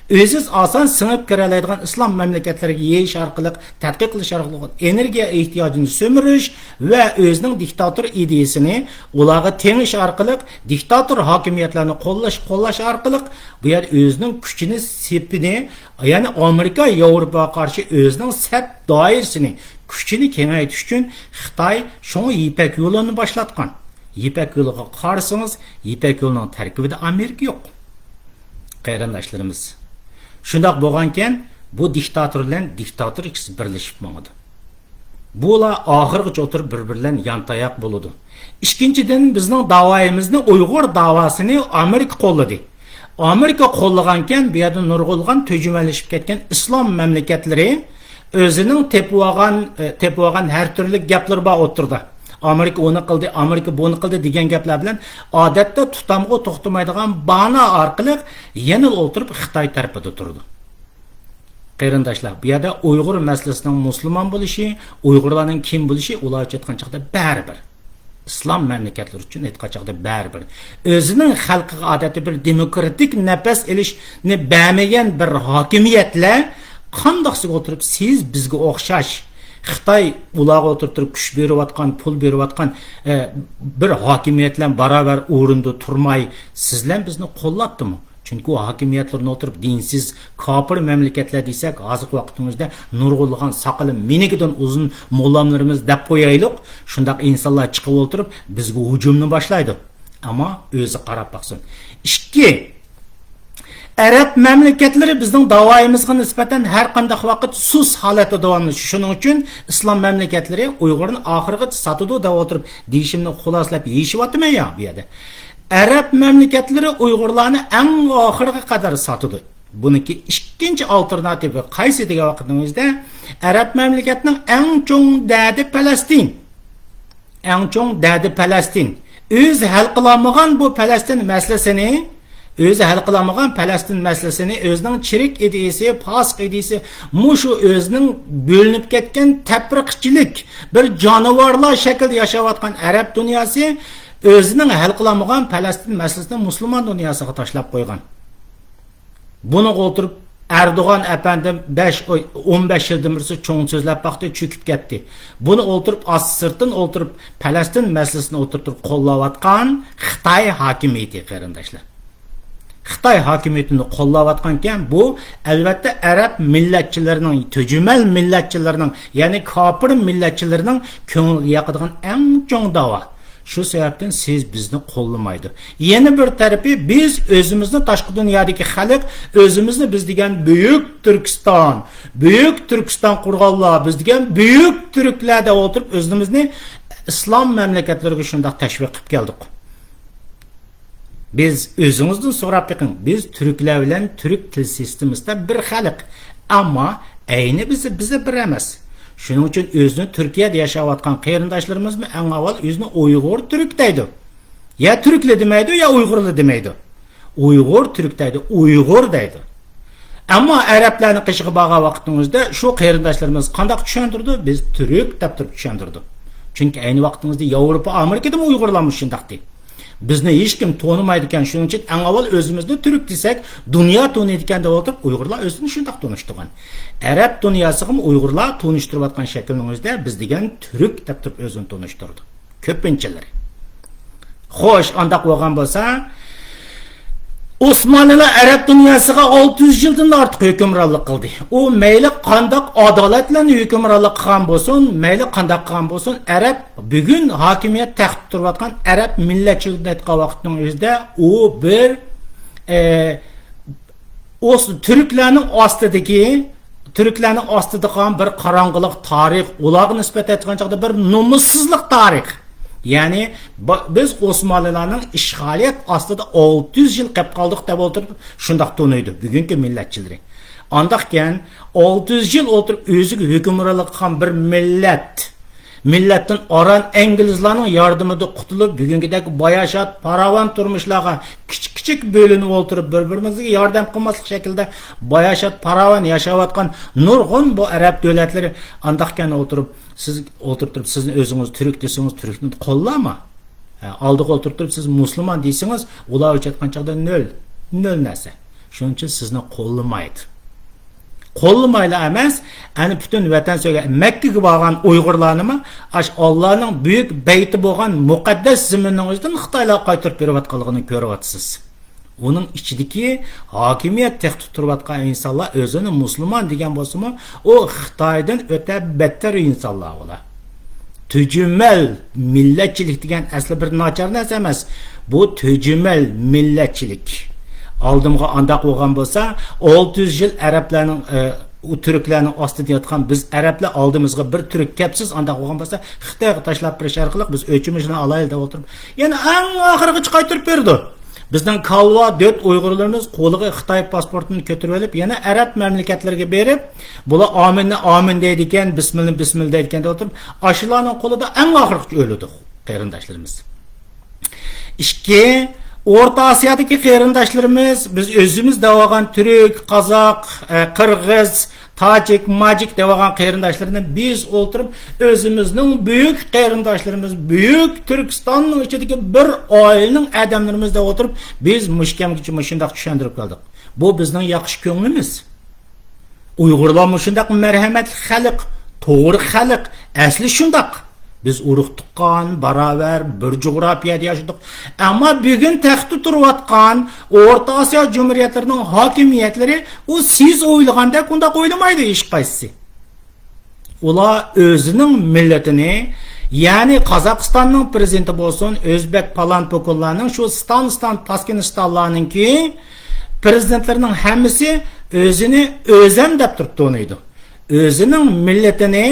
ئۆزىز ئاسان سىڭىپ كىرەلەيدىغان ئىسلام مەملىكەتلىرىگە يېيىش ئارقىلىق، تەتقىق قىلىش ئارقىلىق ئېنېرگىيە ئېھتىياجىنى سۈمۈرۈش ۋە ئۆزىنىڭ دىكتاتور ئىدىيىسىنى ئۇلارغا تېڭىش ئارقىلىق، دىكتاتور ھاكىمىيەتلەرنى قوللاش، قوللاش ئارقىلىق بۇ يەردە ئۆزىنىڭ كۈچىنى، سېپىنى، يەنى ئامېرىكا، ياۋروپاغا قارشى ئۆزىنىڭ سەپ دائىرىسىنى، كۈچىنى كېڭەيتىش ئۈچۈن خىتاي شۇڭا يىپەك يولىنى باشلاتقان. يىپەك يولىغا قارىسىڭىز، يىپەك يولىنىڭ تەركىبىدە ئامېرىكا يوق. قېرىنداشلىرىمىز. شۇنداق بولغانكەن، بۇ دىكتاتور بىلەن دىكتاتور ئىككىسى بىرلىشىپ ماڭىدۇ. بۇلار ئاخىرغىچە ئولتۇرۇپ بىر-بىرى بىلەن يانتاياق بولىدۇ. ئىككىنچىدىن، بىزنىڭ داۋايىمىزنى، ئۇيغۇر داۋاسىنى ئامېرىكا قوللىدى. ئامېرىكا قوللىغانكەن، بۇ يەردە نۇرغۇنلىغان تۈجۈمەلىشىپ كەتكەن ئىسلام مەملىكەتلىرى ئۆزىنىڭ تېپىۋالغان، ئە، تېپىۋالغان ھەر تۈرلۈك گەپلىرى بار ئوتتۇرىدا. ئامېرىكا ئۇنى قىلدى، ئامېرىكا بۇنى قىلدى دېگەن گەپلەر بىلەن ئادەتتە تۇتامغۇ توختىمايدىغان بانا ئارقىلىق يەنىلا ئولتۇرۇپ خىتاي تەرىپىدە تۇرىدۇ. قېرىنداشلار، بۇ يەردە ئۇيغۇر مەسىلىسىنىڭ مۇسۇلمان بولۇشى، ئۇيغۇرلارنىڭ كىم بولۇشى ئۇلارچە ئېيتقان چاغدا بەرىبىر. ئىسلام مەملىكەتلىرى ئۈچۈن ئېيتقان چاغدا بەرىبىر. ئۆزىنىڭ خەلقىگە ئادەتتە بىر دېموكراتىك نەپەس ئېلىشنى بەرمىگەن بىر ھاكىمىيەتلەر قانداقسىغا ئولتۇرۇپ سىز بىزگە ئوخشاش خىتاي ئۇلارغا ئولتۇرۇپ تۇرۇپ كۈچ بېرىۋاتقان، پۇل بېرىۋاتقان، ئە، بىر ھاكىمىيەت بىلەن باراۋەر ئورۇندا تۇرماي سىزلەر بىزنى قوللاپتىمۇ؟ چۈنكى ئۇ ھاكىمىيەتلىرىنى ئولتۇرۇپ دىنسىز، كاپىر مەملىكەتلەر دېسەك، ھازىرقى ۋاقىتنىڭ ئۆزىدە نۇرغۇنلىغان ساقىلى مېنىڭكىدىن ئۇزۇن موللاملىرىمىز دەپ قويايلۇق، شۇنداق ئىنسانلار چىقىپ ئولتۇرۇپ بىزگە ھۇجۇمنى باشلايدۇ. ئەمما ئۆزى قاراپ باقسۇن. ئىككى، ئەرەب مەملىكەتلىرى بىزنىڭ داۋايىمىزغا نىسبەتەن ھەر قانداق ۋاقىت سۇس ھالەتتە داۋاملىشىدۇ. شۇنىڭ ئۈچۈن ئىسلام مەملىكەتلىرى ئۇيغۇرنى ئاخىرغىچە ساتىدۇ دەپ ئولتۇرۇپ دېيىشىمنى خۇلاسىلەپ يېشىۋاتىمەن يا بۇ يەردە. ئەرەب مەملىكەتلىرى ئۇيغۇرلارنى ئەڭ ئاخىرغا قەدەر ساتىدۇ. بۇنىڭكى ئىككىنچى ئالتېرناتىۋى قايسى دېگەن ۋاقتىڭىزدا، ئەرەب مەملىكەتنىڭ ئەڭ چوڭ دەردى پەلەستىن. ئەڭ چوڭ دەردى پەلەستىن. ئۆزى ھەل قىلالمىغان بۇ پەلەستىن مەسىلىسىنى، ئۆزى ھەل قىلالمىغان پەلەستىن مەسىلىسىنى ئۆزىنىڭ چىرىك ئىدىيىسى، پاسىق ئىدىيىسى، مۇشۇ ئۆزىنىڭ بۆلۈنۈپ كەتكەن تەپرىقىچىلىك، بىر جانىۋارلار شەكلىدە ياشاۋاتقان ئەرەب دۇنياسى ئۆزىنىڭ ھەل قىلالمىغان پەلەستىن مەسىلىسىنى مۇسۇلمان دۇنياسىغا تاشلاپ قويغان. بۇنىڭغا ئولتۇرۇپ ئەردوغان ئەپەندىم بەش، ئون بەش يىلدىن بېرى چوڭ سۆزلەپ باقتى، چۆكۈپ كەتتى. بۇنى ئولتۇرۇپ ئاستى سىرتتىن ئولتۇرۇپ پەلەستىن مەسىلىسىنى ئولتۇرتۇپ قوللاۋاتقان خىتاي ھاكىمىيىتى، قېرىنداشلار. خىتاي ھاكىمىيىتىنى قوللاۋاتقانكەن، بۇ ئەلۋەتتە ئەرەب مىللەتچىلىرىنىڭ، تۈجۈمەل مىللەتچىلىرىنىڭ، يەنى كاپىر مىللەتچىلىرىنىڭ كۆڭلىگە ياقىدىغان ئەڭ چوڭ داۋا. شۇ سەۋەبتىن سىز بىزنى قوللىمايدۇ. يەنە بىر تەرىپى، بىز ئۆزىمىزنى تاشقى دۇنيادىكى خەلق، ئۆزىمىزنى بىز دېگەن بۈيۈك تۈركىستان، بۈيۈك تۈركىستان قۇرغانلار، بىز دېگەن بۈيۈك تۈركلەر دەپ ئولتۇرۇپ ئۆزىمىزنى ئىسلام مەملىكەتلىرىگە شۇنداق تەشۋىق قىلىپ كەلدۇق. بىز ئۆزىڭىزدىن سوراپ بېقىڭ، بىز تۈركلەر بىلەن تۈرك تىل سىستېمىسىدا بىر خەلق. ئەمما ئەينى بىز، بىز بىر ئەمەس. شۇنىڭ ئۈچۈن ئۆزىنى تۈركىيەدە ياشاۋاتقان قېرىنداشلىرىمىزمۇ ئەڭ ئاۋۋال ئۆزىنى ئۇيغۇر تۈرك دەيدۇ. يا تۈركلە دېمەيدۇ، يا ئۇيغۇرلار دېمەيدۇ. ئۇيغۇر تۈرك دەيدۇ، ئۇيغۇر دەيدۇ. ئەمما ئەرەبلەرنىڭ قېشىغا بارغان ۋاقتىڭىزدا شۇ قېرىنداشلىرىمىز قانداق چۈشەندۈرىدۇ؟ بىز تۈرك دەپ تۇرۇپ چۈشەندۈرىدۇ. چۈنكى ئەينى ۋاقتىڭىزدا ياۋروپا، ئامېرىكىدىمۇ ئۇيغۇرلار مۇشۇنداقتى. بىزنى ھېچكىم تونۇمايدىكەن، شۇنىڭ ئۈچۈن ئەڭ ئاۋۋال ئۆزىمىزنى تۈرك دېسەك، دۇنيا تونۇيدىكەن دەپ ئولتۇرۇپ، ئۇيغۇرلار ئۆزىنى شۇنداق تونۇشتۇرغان. ئەرەب دۇنياسىغىمۇ ئۇيغۇرلار تونۇشتۇرۇۋاتقان شەكلىڭىزدە بىز دېگەن تۈرك دەپ تۇرۇپ ئۆزىنى تونۇشتۇرىدۇ. كۆپىنچىلىرى. خوش، ئانداق بولغان بولسا، ئوسمانلىلار ئەرەب دۇنياسىغا ئالتە يۈز يىلدىن ئارتۇق ھۆكۈمرانلىق قىلدى. ئۇ مەيلى قانداق ئادالەت بىلەن ھۆكۈمرانلىق قىلغان بولسۇن، مەيلى قانداق قىلغان بولسۇن، ئەرەب بۈگۈن ھاكىمىيەت تەختتە تۇرۇۋاتقان ئەرەب مىللەتچىلىكىنى ئېيتقان ۋاقىتنىڭ ئۆزىدە ئۇ بىر، ئە، ئوس-، تۈركلەرنىڭ ئاستىدىكى، تۈركلەرنىڭ ئاستىدا قالغان بىر قاراڭغۇلۇق تارىخ، ئۇلارغا نىسبەتەن ئېيتقان چاغدا بىر نومۇسسىزلىق تارىخ. يەنى با-، بىز ئوسمانلىلارنىڭ ئىشغالىيەت ئاستىدا ئالتە يۈز يىل قېلىپ قالدۇق دەپ ئولتۇرۇپ شۇنداق تونۇيدۇ بۈگۈنكى مىللەتچىلىرى. ئانداقكەن، ئالتە يۈز يىل ئولتۇرۇپ ئۆزىگە ھۆكۈمرانلىق قىلغان بىر مىللەت، مىللەتتىن ئاران ئىنگلىزلارنىڭ ياردىمىدا قۇتۇلۇپ، بۈگۈنكىدەك باياشات، پاراۋان تۇرمۇشلارغا كىچىك-كىچىك بۆلۈنۈپ ئولتۇرۇپ، بىر-بىرىمىزگە ياردەم قىلماسلىق شەكلىدە باياشات، پاراۋان ياشاۋاتقان نۇرغۇن بۇ ئەرەب دۆلەتلىرى ئانداقكەن ئولتۇرۇپ، سىز ئولتۇرۇپ تۇرۇپ، سىزنى ئۆزىڭىز تۈرك دېسىڭىز، تۈركنى قوللارمۇ؟ ھە، ئالدىغا ئولتۇرۇپ تۇرۇپ، سىز مۇسۇلمان دېسىڭىز، ئۇلار ئۆچەتقان چاغدا نۆل، نۆل نەرسە. شۇنىڭ ئۈچۈن سىزنى قوللىمايدۇ. قوللىمايلا ئەمەس، ئەنە پۈتۈن ۋەتەن سۆيگەن مەككىگە بارغان ئۇيغۇرلارنىمۇ ئاش ئاللانىڭ بۈيۈك بەيتى بولغان مۇقەددەس زېمىننىڭ ئۆزىدىن خىتايلارغا قايتۇرۇپ بېرىۋاتقانلىقىنى كۆرۈۋاتىسىز. ئۇنىڭ ئىچىدىكى ھاكىمىيەت تەختتە تۇرۇۋاتقان ئىنسانلار ئۆزىنى مۇسۇلمان دېگەن بولسىمۇ، ئۇ خىتايدىن ئۆتە بەتتەر ئىنسانلار ئۇلار. تۈجۈمەل مىللەتچىلىك دېگەن ئەسلى بىر ناچار نەرسە ئەمەس. بۇ تۈجۈمەل مىللەتچىلىك. ئالدىمغا ئانداق بولغان بولسا، ئالتە يۈز يىل ئەرەبلەرنىڭ، ئە، ئۇ تۈركلەرنىڭ ئاستىدا ياتقان بىز ئەرەبلەر ئالدىمىزغا بىر تۈرك كەپسىز، ئانداق بولغان بولسا، خىتايغا تاشلاپ بېرىش ئارقىلىق بىز ئۆچىمىزنى ئالايلى دەپ ئولتۇرۇپ، يەنە ئەڭ ئاخىرغىچە قايتۇرۇپ بېرىدۇ. بىزنىڭ كالۋا دۆت ئۇيغۇرلىرىمىز قولىغا خىتاي پاسپورتىنى كۆتۈرۈۋېلىپ، يەنە ئەرەب مەملىكەتلىرىگە بېرىپ، بۇلار ئامىننى ئامىن دەيدىكەن، بىسمىللىنى بىسمىللا دەيدىكەن دەپ ئولتۇرۇپ، ئاشۇلارنىڭ قولىدا ئەڭ ئاخىرغىچە ئۆلىدۇ قېرىنداشلىرىمىز. ئىككى، ئورتا ئاسىيادىكى قېرىنداشلىرىمىز، بىز ئۆزىمىز دەۋالغان تۈرك، قازاق، ئە، قىرغىز، تاجىك، ماجىك دەۋالغان قېرىنداشلىرىنى بىز ئولتۇرۇپ، ئۆزىمىزنىڭ بۈيۈك قېرىنداشلىرىمىز، بۈيۈك تۈركىستاننىڭ ئىچىدىكى بىر ئائىلىنىڭ ئادەملىرىمىز دەپ ئولتۇرۇپ، بىز مۇشۇ كەمگىچە مۇشۇنداق چۈشەندۈرۈپ كەلدۇق. بۇ بىزنىڭ ياخشى كۆڭلىمىز. ئۇيغۇرلار مۇشۇنداق مەرھەمەتلىك خەلق، توغرا خەلق، ئەسلى شۇنداق. بىز ئۇرۇق تۇغقان، باراۋەر، بىر جۇغراپىيەدە ياشىدۇق. ئەمما بۈگۈن تەختتە تۇرۇۋاتقان ئورتا ئاسىيا جۇمھۇرىيەتلىرىنىڭ ھاكىمىيەتلىرى ئۇ سىز ئويلىغاندەك ئۇنداق ئويلىمايدۇ ھېچقايسىسى. ئۇلار ئۆزىنىڭ مىللىتىنى، يەنى قازاقىستاننىڭ پىرېزىدېنتى بولسۇن، ئۆزبەك پالان پوكۇنلارنىڭ شۇ ستان، ستان، تاسكىنىستانلارنىڭكى پرېزىدېنتلىرىنىڭ ھەممىسى ئۆزىنى ئۆزەم دەپ تۇرۇپ تونۇيدۇ. ئۆزىنىڭ مىللىتىنى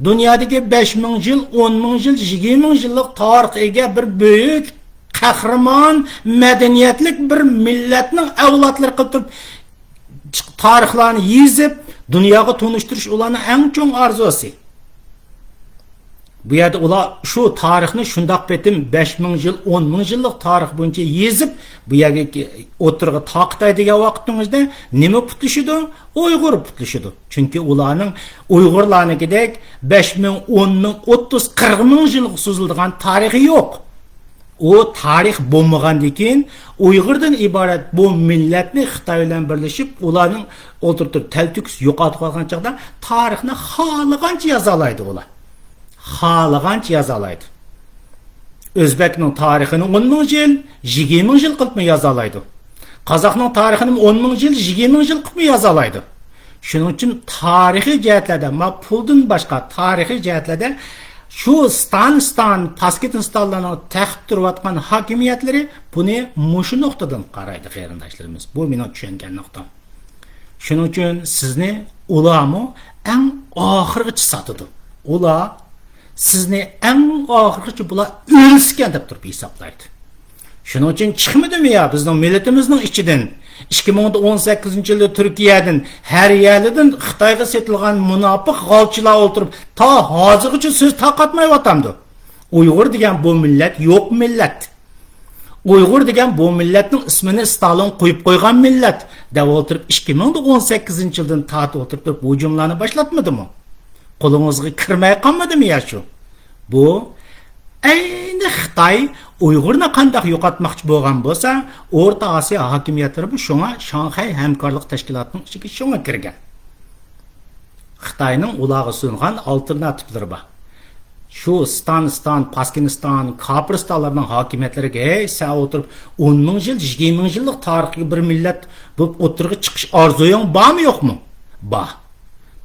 دۇنيادىكى بەش مىڭ يىل، ئون مىڭ يىل، يىگىرمە مىڭ يىللىق تارىخقا ئىگە بىر بۈيۈك قەھرىمان، مەدەنىيەتلىك بىر مىللەتنىڭ ئەۋلادلىرى قىلىپ تۇرۇپ، تارىخلارنى يېزىپ، دۇنياغا تونۇشتۇرۇش ئۇلارنىڭ ئەڭ چوڭ ئارزۇسى. بۇ يەردە ئۇلار شۇ تارىخنى شۇنداق پېتىم بەش مىڭ يىل، ئون مىڭ يىللىق تارىخ بويىچە يېزىپ، بۇ يەرگە ئوتتۇرىغا تارقىتاي دېگەن ۋاقىتنىڭ ئۆزىدە نېمە پۇتلىشىدۇ؟ ئۇيغۇر پۇتلىشىدۇ. چۈنكى ئۇلارنىڭ ئۇيغۇرلارنىڭكىدەك بەش مىڭ، ئون مىڭ، ئوتتۇز، قىرىق مىڭ يىلغا سوزۇلىدىغان تارىخى يوق. ئۇ تارىخ بولمىغاندىن كېيىن ئۇيغۇردىن ئىبارەت بۇ مىللەتنى خىتاي بىلەن بىرلىشىپ، ئۇلارنىڭ ئولتۇرۇپ تۇرۇپ تەلتۆكۈس يوقاتىۋالغان چاغدا تارىخنى خالىغانچە يازالايدۇ ئۇلار. خالىغانچە يازالايدۇ. ئۆزبەكنىڭ تارىخىنى ئون مىڭ يىل، يىگىرمە مىڭ يىل قىلىپمۇ يازالايدۇ. قازاقنىڭ تارىخىنى ئون مىڭ يىل، يىگىرمە مىڭ يىل قىلىپمۇ يازالايدۇ. شۇنىڭ ئۈچۈن تارىخىي جەھەتلەردە، ما پۇلدىن باشقا تارىخىي جەھەتلەردە شۇ ستان، ستان، پاسكىتىستانلارنىڭ تەخت تۇرۇۋاتقان ھاكىمىيەتلىرى بۇنى مۇشۇ نۇقتىدىن قارايدۇ، قېرىنداشلىرىمىز. بۇ مېنىڭ چۈشەنگەن نۇقتام. شۇنىڭ ئۈچۈن سىزنى ئۇلارمۇ ئەڭ ئاخىرغىچە ساتىدۇ. ئۇلار سىزنى ئەڭ ئاخىرغىچە بۇلار ئۆلسىكەن دەپ تۇرۇپ ھېسابلايدۇ. شۇنىڭ ئۈچۈن چىقمىدىمۇ يا بىزنىڭ مىللىتىمىزنىڭ ئىچىدىن ئىككى مىڭ ئون سەككىزىنچى يىلدا تۈركىيەدىن، ھەر يەردىن خىتايغا سېتىلغان مۇناپىق غالچىلار ئولتۇرۇپ، تا ھازىرغىچە سۆز تارقاتمايۋاتامدۇ؟ ئۇيغۇر دېگەن بۇ مىللەت يوق مىللەت. ئۇيغۇر دېگەن بۇ مىللەتنىڭ ئىسمىنى ستالىن قويۇپ قويغان مىللەت دەپ ئولتۇرۇپ، ئىككى مىڭ ئون سەككىزىنچى يىلدىن تارتىپ ئولتۇرۇپ تۇرۇپ ھۇجۇملارنى باشلاتمىدىمۇ؟ قولىڭىزغا كىرمەي قالمىدىمۇ يا شۇ؟ بۇ ئەينى خىتاي ئۇيغۇرنى قانداق يوقاتماقچى بولغان بولسا، ئورتا ئاسىيا ھاكىمىيەتلىرىمۇ شۇڭا شاڭخەي ھەمكارلىق تەشكىلاتىنىڭ ئىچىگە شۇڭا كىرگەن. خىتاينىڭ ئۇلارغا سۇنغان ئالتېرناتىپلىرى بار. شۇ ستان، ستان، پاسكىنىستان، كاپىرىستانلارنىڭ ھاكىمىيەتلىرىگە، ھەي، سەن ئولتۇرۇپ ئون مىڭ يىل، يىگىرمە مىڭ يىللىق تارىخىي بىر مىللەت بولۇپ ئوتتۇرىغا چىقىش ئارزۇيۇڭ بارمۇ يوقمۇ؟ بار.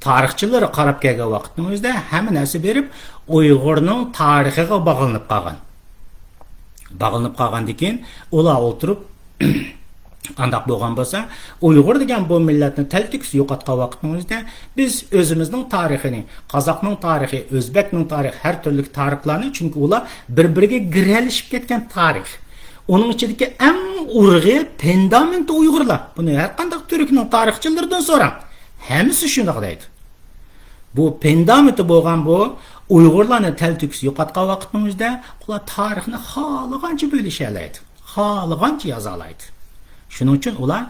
تارىخچىلار قاراپ كەلگەن ۋاقىتنىڭ ئۆزىدە ھەممە نەرسە بېرىپ ئۇيغۇرنىڭ تارىخىغا باغلىنىپ قالغان. باغلىنىپ قالغاندىن كېيىن ئۇلار ئولتۇرۇپ ئانداق بولغان بولسا، ئۇيغۇر دېگەن بۇ مىللەتنى تەلتۆكۈس يوقاتقان ۋاقىتنىڭ ئۆزىدە بىز ئۆزىمىزنىڭ تارىخىنى، قازاقنىڭ تارىخى، ئۆزبەكنىڭ تارىخى، ھەر تۈرلۈك تارىخلارنى، چۈنكى ئۇلار بىر-بىرىگە گىرەلىشىپ كەتكەن تارىخ. ئۇنىڭ ئىچىدىكى ئەڭ ئۇرۇقى، پەندامېنتى ئۇيغۇرلار. بۇنى ھەر قانداق تۈركنىڭ تارىخچىلىرىدىن سوراڭ. ھەممىسى شۇنداق دەيدۇ. بۇ پەندامېنتى بولغان بۇ ئۇيغۇرلارنى تەلتۆكۈس يوقاتقان ۋاقىتنىڭ ئۆزىدە ئۇلار تارىخنى خالىغانچە بۆلۈشەلەيدۇ. خالىغانچە يازالايدۇ. شۇنىڭ ئۈچۈن ئۇلار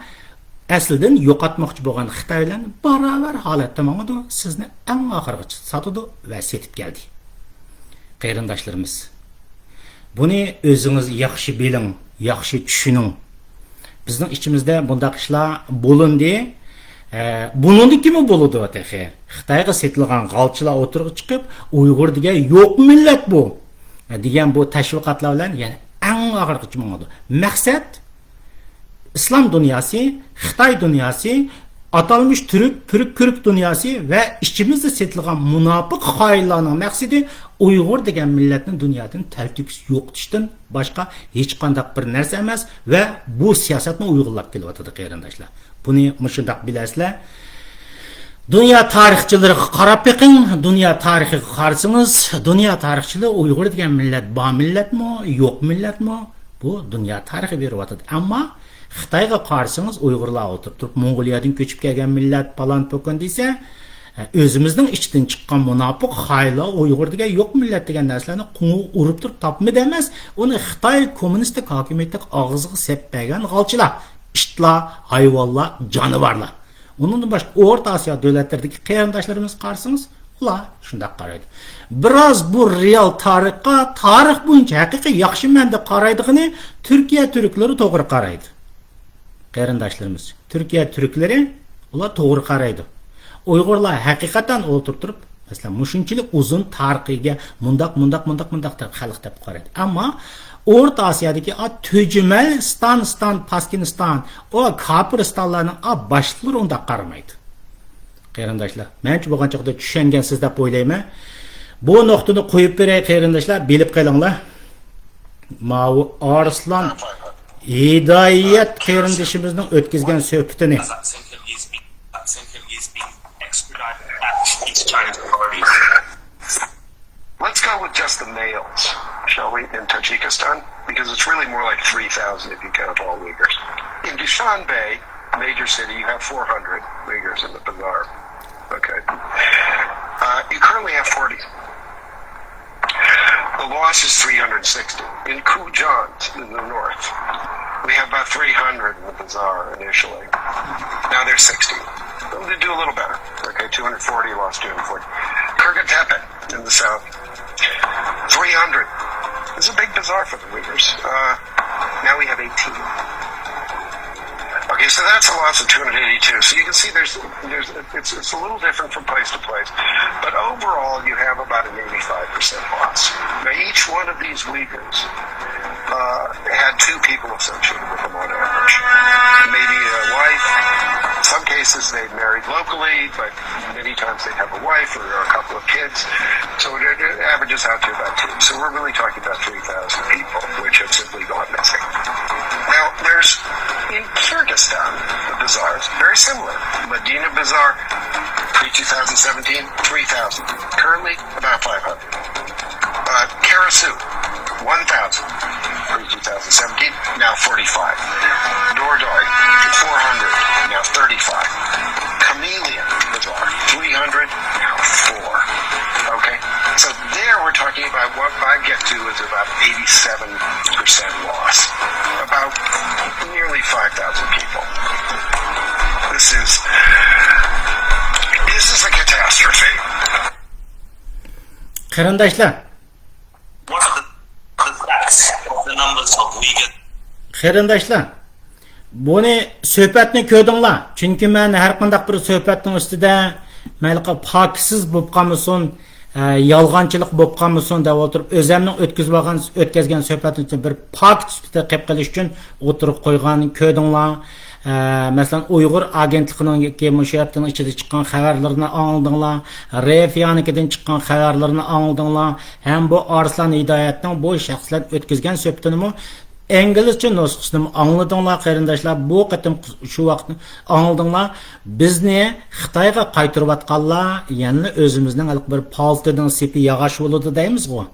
ئەسلىدىن يوقاتماقچى بولغان خىتاي بىلەن باراۋەر ھالەتتە ماڭىدۇ، سىزنى ئەڭ ئاخىرغىچە ساتىدۇ ۋە سېتىپ كەلدى. قېرىنداشلىرىمىز، بۇنى ئۆزىڭىز ياخشى بىلىڭ، ياخشى چۈشىنىڭ. بىزنىڭ ئىچىمىزدە بۇنداق ئىشلار بولۇندى. ئە، بۇنىڭدىن كېيىنمۇ بولىدۇ تېخى. خىتايغا سېتىلغان غالچىلار ئوتتۇرىغا چىقىپ، ئۇيغۇر دېگەن يوق مىللەت بۇ، دېگەن بۇ تەشۋىقاتلار بىلەن يەنە ئەڭ ئاخىرغىچە ماڭىدۇ. مەقسەت، ئىسلام دۇنياسى، خىتاي دۇنياسى، ئاتالمىش تۈرك، تۈرك، كۈرد دۇنياسى ۋە ئىچىمىزدە سېتىلغان مۇناپىق خائىنلارنىڭ مەقسىتى ئۇيغۇر دېگەن مىللەتنى دۇنيادىن تەلتۆكۈس يوقىتىشتىن باشقا ھېچقانداق بىر نەرسە ئەمەس ۋە بۇ سىياسەتنى ئۇيغۇنلاپ كېلىۋاتىدۇ، قېرىنداشلار. بۇنى مۇشۇنداق بىلەسىلەر. دۇنيا تارىخچىلىرىغا قاراپ بېقىڭ. دۇنيا تارىخىغا قارىسىڭىز، دۇنيا تارىخچىلىرى ئۇيغۇر دېگەن مىللەت بار مىللەتمۇ، يوق مىللەتمۇ؟ بۇ دۇنيا تارىخى بېرىۋاتىدۇ. ئەمما خىتايغا قارىسىڭىز، ئۇيغۇرلار ئولتۇرۇپ تۇرۇپ، موڭغۇلىيەدىن كۆچۈپ كەلگەن مىللەت، پالان پوكان دېسە، ئۆزىمىزنىڭ ئىچىدىن چىققان مۇناپىق خائىنلار ئۇيغۇر دېگەن يوق مىللەت دېگەن نەرسىلەرنى قوڭغۇر ئۇرۇپ تۇرۇپ تاپمىدى ئەمەس، ئۇنى خىتاي كوممۇنىستىك ھاكىمىيىتىنىڭ ئاغزىغا سېلىپ بەرگەن غالچىلار، ئىتلار، ھايۋانلار، جانىۋارلار. ئۇنىڭدىن باشقا ئورتا ئاسىيا دۆلەتلىرىدىكى قېرىنداشلىرىمىزغا قارىسىڭىز، ئۇلار شۇنداق قارايدۇ. بىراز بۇ رېئال تارىخقا، تارىخ بويىچە ھەقىقىي ياخشى مەنىدە قارايدىغىنى تۈركىيە تۈركلىرى توغرا قارايدۇ. قېرىنداشلىرىمىز، تۈركىيە تۈركلىرى، ئۇلار توغرا قارايدۇ. ئۇيغۇرلار ھەقىقەتەن ئولتۇرۇپ تۇرۇپ، مەسىلەن، مۇشۇنچىلىك ئۇزۇن تارىخىگە مۇنداق، مۇنداق، مۇنداق، مۇنداق دەپ خەلق دەپ قارايدۇ. ئەمما ئورتا ئاسىيادىكى ئا تۈجمەل ستان، ستان، پاسكىنىستان، ئۇ كاپىرىستانلارنىڭ ئا باشلىقلىرى ئۇنداق قارىمايدۇ. قېرىنداشلار، مەنچە بولغان چاغدا چۈشەنگەنسىز دەپ ئويلايمەن. بۇ نۇقتىنى قويۇپ بېرەي، قېرىنداشلار، بىلىپ قېلىڭلار. ماۋۇ ئارسلان، ھىدايەت قېرىندىشىمىزنىڭ ئۆتكۈزگەن سۆھبىتىنى. Let's go with just the males, shall we, in Tajikistan? Because it's really more like three thousand if you count all Uyghurs. In Dushanbe, major city, you have four hundred Uyghurs in the bazaar. Okay. Uh, you currently have forty. The loss is three hundred sixty. In Kujan, in the north, we have about three hundred in the bazaar initially. Now there's sixty. They do a little better. Okay, two hundred forty, lost two hundred forty. Kurgatepe in the south, three hundred. It's a big bazaar for the Uyghurs. Uh, now we have eighteen. Okay, so that's a loss of two hundred eighty-two. So you can see there's, there's, it's, it's a little different from place to place. But overall, you have about an eighty-five percent loss. Now, each one of these Uyghurs uh, had two people associated with them on average. Maybe a wife. In some cases, they married locally, but many times they have a wife or a couple of kids. So it, it averages out to about two. So we're really talking about three thousand people, which have simply gone missing. Now, there's, in Kyrgyzstan, the bazaars, very similar. Medina Bazaar, pre two thousand seventeen, three thousand. Currently, about five hundred. Uh, Karasu, one thousand. Pre two thousand seventeen, now forty-five. Dordoy, four hundred, now thirty-five. Chameleon Bazaar, three hundred, now four. Okay? So there we're talking about what I get to is about eighty-seven percent loss. About nearly five thousand people. This is, this is a catastrophe. قېرىنداشلار، What are the, the stats of the numbers of Uyghur? قېرىنداشلار، بۇنى سۆھبەتنى كۆردۈڭلار. چۈنكى مەن ھەر قانداق بىر سۆھبەتنىڭ ئۈستىدە مەيلى پاكىتسىز بولۇپ قالمىسۇن، ئە، يالغانچىلىق بولۇپ قالمىسۇن دەپ ئولتۇرۇپ، ئۆزەمنىڭ ئۆتكۈزۈپ ئالغان، ئۆتكەزگەن سۆھبەتنى بىر پاكىت سۈپىتىدە قىلىپ قېلىش ئۈچۈن ئوتتۇرىغا قويغان، كۆردۈڭلار. ئە، مەسىلەن، ئۇيغۇر ئاگېنتلىقىنىڭ ياكى مۇشۇ ھەپتىنىڭ ئىچىدە چىققان خەۋەرلىرىنى ئاڭلىدىڭلار، رېفىيانىڭكىدىن چىققان خەۋەرلىرىنى ئاڭلىدىڭلار، ھەم بۇ ئارسلان ھىدايەتنىڭ بۇ شەخس بىلەن ئۆتكۈزگەن سۆھبىتىنىمۇ ئىنگلىزچە نۇسخىسىنىمۇ ئاڭلىدىڭلار، قېرىنداشلار. بۇ قېتىم شۇ ۋاقىتنى ئاڭلىدىڭلار. بىزنى خىتايغا قايتۇرۇۋاتقانلار يەنىلا ئۆزىمىزنىڭ ھېلىقى بىر پالتىدىن سېپى ياغاچ بولىدۇ دەيمىزغۇ.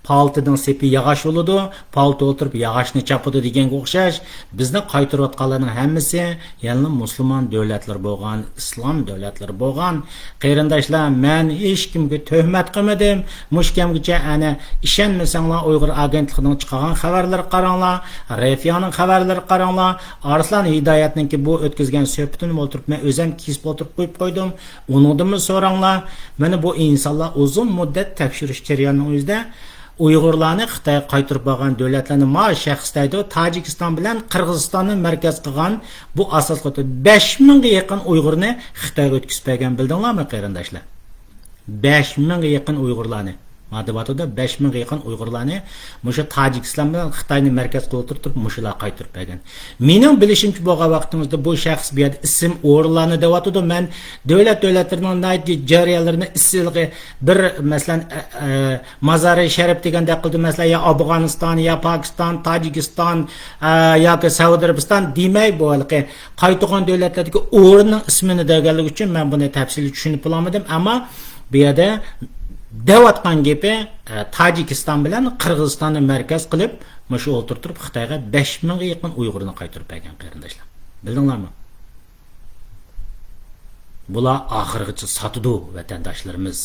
پالتىدىن سېپى ياغاچ بولىدۇ، پالتا ئولتۇرۇپ ياغاچنى چاپىدۇ دېگەنگە ئوخشاش، بىزنى قايتۇرۇۋاتقانلارنىڭ ھەممىسى يەنىلا مۇسۇلمان دۆلەتلىرى بولغان، ئىسلام دۆلەتلىرى بولغان. قېرىنداشلار، مەن ھېچكىمگە تۆھمەت قىلمىدىم. مۇشۇ كەمگىچە ئەنە ئىشەنمىسەڭلار، ئۇيغۇر ئاگېنتلىقىنىڭ چىقارغان خەۋەرلىرىگە قاراڭلار، رېفىيانىڭ خەۋەرلىرىگە قاراڭلار، ئارسلان ھىدايەتنىڭكى بۇ ئۆتكۈزگەن سۆھبىتىنى ئولتۇرۇپ مەن ئۆزەم كېسىپ ئولتۇرۇپ قويۇپ قويدۇم. ئۇنىڭدىنمۇ سوراڭلار. مانا بۇ ئىنسانلار ئۇزۇن مۇددەت تەكشۈرۈش جەريانىنىڭ ئۆزىدە ئۇيغۇرلارنى خىتايغا قايتۇرۇپ بارغان دۆلەتلەرنى ما شەخس دەيدۇ، تاجىكىستان بىلەن قىرغىزىستاننى مەركەز قىلغان بۇ ئاساس قىلىپ بەش مىڭغا يېقىن ئۇيغۇرنى خىتايغا ئۆتكۈزۈپ بەرگەن، بىلدىڭلارمۇ قېرىنداشلار؟ بەش مىڭغا يېقىن ئۇيغۇرلارنى. ما دەۋاتىدۇ، بەش مىڭغا يېقىن ئۇيغۇرلارنى مۇشۇ تاجىكىستان بىلەن خىتاينى مەركەز قىلىپ ئولتۇرتۇپ مۇشۇلار قايتۇرۇپ بەرگەن. مېنىڭ بىلىشىمچە بولغان ۋاقتىڭىزدا بۇ شەخس بۇ يەردە ئىسىم ئورۇنلارنى دەۋاتىدۇ. مەن دۆلەت دۆلەتلىرىنىڭ ناھايىتى جەريانلىرىنى ئىسسىلىقى بىر، مەسىلەن، ئە، ئە، مازارى شەرىپ دېگەندەك قىلدى، مەسىلەن، يا ئافغانىستان، يا پاكىستان، تاجىكىستان، ئە، ياكى سەئۇدى ئەرەبىستان دېمەي، بۇ ھېلىقى قايتۇرغان دۆلەتلەردىكى ئورۇننىڭ ئىسمىنى دەۋەتكەنلىكى ئۈچۈن مەن بۇنى تەپسىلىي چۈشىنىپ بولالمىدىم. ئەمما بۇ يەردە دەۋاتقان گېپى، ئە، تاجىكىستان بىلەن قىرغىزىستاننى مەركەز قىلىپ، مۇشۇ ئولتۇرتۇپ خىتايغا بەش مىڭغا يېقىن ئۇيغۇرنى قايتۇرۇپ بەرگەن، قېرىنداشلار. بىلدىڭلارمۇ؟ بۇلار ئاخىرغىچە ساتىدۇ، ۋەتەنداشلىرىمىز.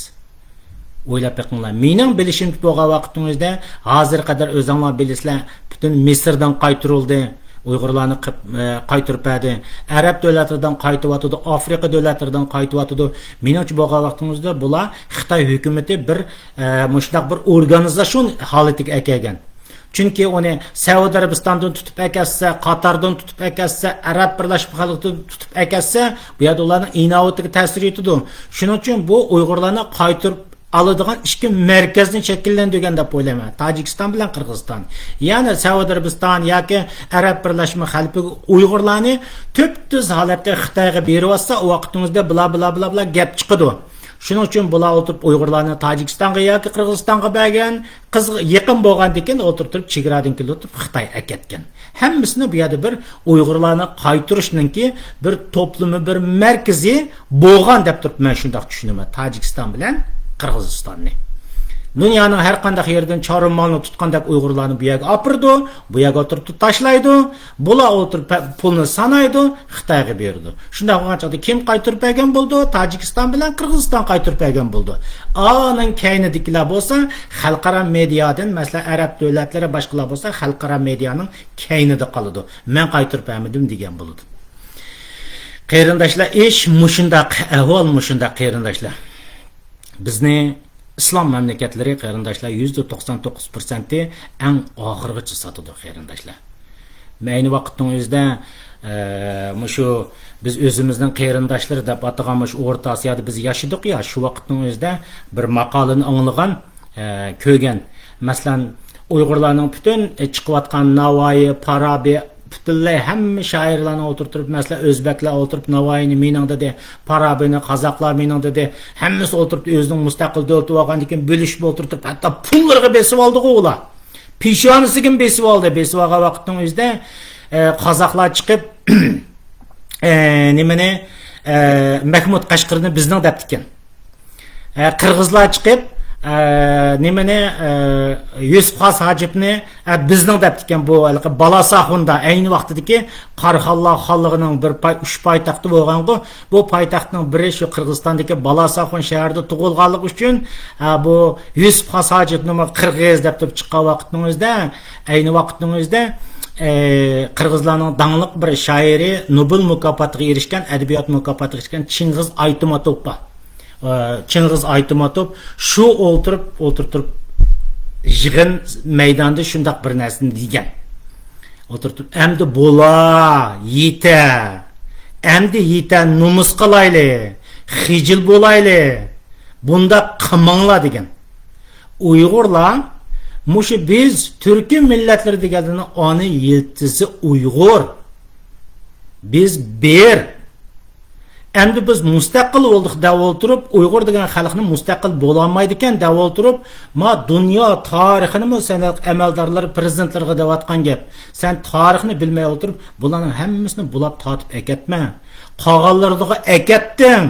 ئويلاپ بېقىڭلار. مېنىڭ بىلىشىمچە بولغان ۋاقىتنىڭ ئۆزىدە ھازىرغا قەدەر ئۆزۈڭلار بىلىسىلەر، پۈتۈن مىسىردىن قايتۇرۇلدى. ئۇيغۇرلارنى قىپ-، ئە، قايتۇرۇپ بەردى. ئەرەب دۆلەتلىرىدىن قايتىۋاتىدۇ، ئافرىقا دۆلەتلىرىدىن قايتىۋاتىدۇ. مېنىڭچە بولغان ۋاقتىڭىزدا بۇلار خىتاي ھۆكۈمىتى بىر، ئە، مۇشۇنداق بىر ئورگانىزاتسىيون ھالىتىگە ئەكەلگەن. چۈنكى ئۇنى سەئۇدى ئەرەبىستاندىن تۇتۇپ ئەكەتسە، قاتاردىن تۇتۇپ ئەكەتسە، ئەرەب بىرلەشمە خەلقىدىن تۇتۇپ ئەكەتسە، بۇ يەردە ئۇلارنىڭ ئىناۋىتىگە تەسىر يېتىدۇ. شۇنىڭ ئۈچۈن بۇ ئۇيغۇرلارنى قايتۇرۇپ ئالىدىغان ئىككى مەركەزنى شەكىللەندۈرگەن دەپ ئويلايمەن. تاجىكىستان بىلەن قىرغىزىستان. يەنى سەئۇدى ئەرەبىستان ياكى ئەرەب بىرلەشمە خەلىپىلىكى ئۇيغۇرلارنى تۈپتۈز ھالەتتە خىتايغا بېرىۋاتسا، ئۇ ۋاقتىڭىزدا بىلا، بىلا، بىلا، بىلا گەپ چىقىدۇ. شۇنىڭ ئۈچۈن بۇلار ئولتۇرۇپ ئۇيغۇرلارنى تاجىكىستانغا ياكى قىرغىزىستانغا بەرگەن، قىزغا يېقىن بولغاندىن كېيىن ئولتۇرتۇپ چېگرادىن كېلىۋېتىپ خىتاي ئەكەتكەن. ھەممىسىنى بۇ يەردە بىر ئۇيغۇرلارنى قايتۇرۇشنىڭكى بىر توپلىمى، بىر مەركىزى بولغان دەپ تۇرۇپ مەن شۇنداق چۈشىنىمەن، تاجىكىستان بىلەن قىرغىزىستاننى. دۇنيانىڭ ھەر قانداق يېرىدىن چارۋا مالنى تۇتقان دەپ ئۇيغۇرلارنى بۇ يەرگە ئاپىرىدۇ، بۇ يەرگە ئولتۇرتۇپ تاشلايدۇ. بۇلار ئولتۇرۇپ پە-، پۇلنى سانايدۇ، خىتايغا بېرىدۇ. شۇنداق بولغان چاغدا كىم قايتۇرۇپ بەرگەن بولىدۇ؟ تاجىكىستان بىلەن قىرغىزىستان قايتۇرۇپ بەرگەن بولىدۇ. ئانىڭ كەينىدىكىلەر بولسا خەلقئارا مېدىيادىن، مەسىلەن، ئەرەب دۆلەتلىرى، باشقىلار بولسا خەلقئارا مېدىيانىڭ كەينىدە قالىدۇ. مەن قايتۇرۇپ بەرمىدىم دېگەن بولىدۇ. قېرىنداشلار، ئىش مۇشۇنداق، ئەھۋال مۇشۇنداق، قېرىنداشلار. بىزنى ئىسلام مەملىكەتلىرى، قېرىنداشلار، يۈزدە توقسان توققۇز پىرسەنتى ئەڭ ئاخىرغىچە ساتىدۇ، قېرىنداشلار. ئەينى ۋاقىتنىڭ ئۆزىدە، ئە، مۇشۇ بىز ئۆزىمىزنىڭ قېرىنداشلىرى دەپ ئاتىغان مۇشۇ ئورتا ئاسىيادا بىز ياشىدۇق يا، شۇ ۋاقىتنىڭ ئۆزىدە بىر ماقالىنى ئاڭلىغان، ئە، كۆرگەن. مەسىلەن، ئۇيغۇرلارنىڭ پۈتۈن، ئە، چىقىۋاتقان ناۋايى، پارابى، پۈتۈنلەي ھەممە شائىرلارنى ئولتۇرتۇپ، مەسىلەن، ئۆزبەكلەر ئولتۇرۇپ ناۋايىنى مېنىڭ دېدى، پارابىنى قازاقلار مېنىڭ دېدى. ھەممىسى ئولتۇرۇپ ئۆزىنىڭ مۇستەقىل دۆلىتى بولغاندىن كېيىن بۆلۈشۈپ ئولتۇرتۇپ، ھەتتا پۇللىرىغا بېسىۋالدىغۇ ئۇلار. پېشانىسىگىمۇ بېسىۋالدى. بېسىۋالغان ۋاقىتنىڭ ئۆزىدە، ئە، قازاقلار چىقىپ، ئە، نېمىنى، ئە، مەھمۇد قەشقىرىنى بىزنىڭ دەپتىكەن. ئە، قىرغىزلار چىقىپ، ئە، نېمىنى، ئە، يۈسۈپ خاس ھاجىپنى، ئە، بىزنىڭ دەپتىكەن. بۇ ھېلىقى بالاساخۇندا ئەينى ۋاقتىدىكى قاراخانلار خانلىقىنىڭ بىر پاي-، ئۈچ پايتەختى بولغانغۇ. بۇ پايتەختنىڭ بىرى شۇ قىرغىزىستاندىكى بالاساخۇن شەھىرىدە تۇغۇلغانلىقى ئۈچۈن، ئە، بۇ يۈسۈپ خاس ھاجىپنىمۇ قىرغىز دەپ تۇرۇپ چىققان ۋاقىتنىڭ ئۆزىدە، ئەينى ۋاقىتنىڭ ئۆزىدە، ئە، قىرغىزلارنىڭ داڭلىق بىر شائىرى، نوبېل مۇكاپاتىغا ئېرىشكەن، ئەدەبىيات مۇكاپاتىغا ئېرىشكەن چىڭغىز ئايتماتوف بار. ئە، چىڭغىز ئايتماتوف شۇ ئولتۇرۇپ، ئولتۇرتۇرۇپ يىغىن مەيدانىدا شۇنداق بىر نەرسىنى دېگەن. ئولتۇرتۇپ، ئەمدى بولا، يېتە. ئەمدى يېتە، نومۇس قىلايلى، خىجىل بولايلى. بۇنداق قىلماڭلار دېگەن. ئۇيغۇرلار، مۇشۇ بىز تۈركىي مىللەتلىرى دېگەنلەرنىڭ ئانا يىلتىزى ئۇيغۇر. بىز بىر. ئەمدى بىز مۇستەقىل بولدۇق دەپ ئولتۇرۇپ، ئۇيغۇر دېگەن خەلقنى مۇستەقىل بولالمايدىكەن دەپ ئولتۇرۇپ، ما دۇنيا تارىخىنىمۇ سەن ئەمەلدارلار، پىرېزىدېنتلىرىغا دەۋاتقان گەپ. سەن تارىخنى بىلمەي ئولتۇرۇپ، بۇلارنىڭ ھەممىسىنى بۇلاپ تارتىپ ئەكەتمە. قالغانلىرىغا ئەكەتتىڭ.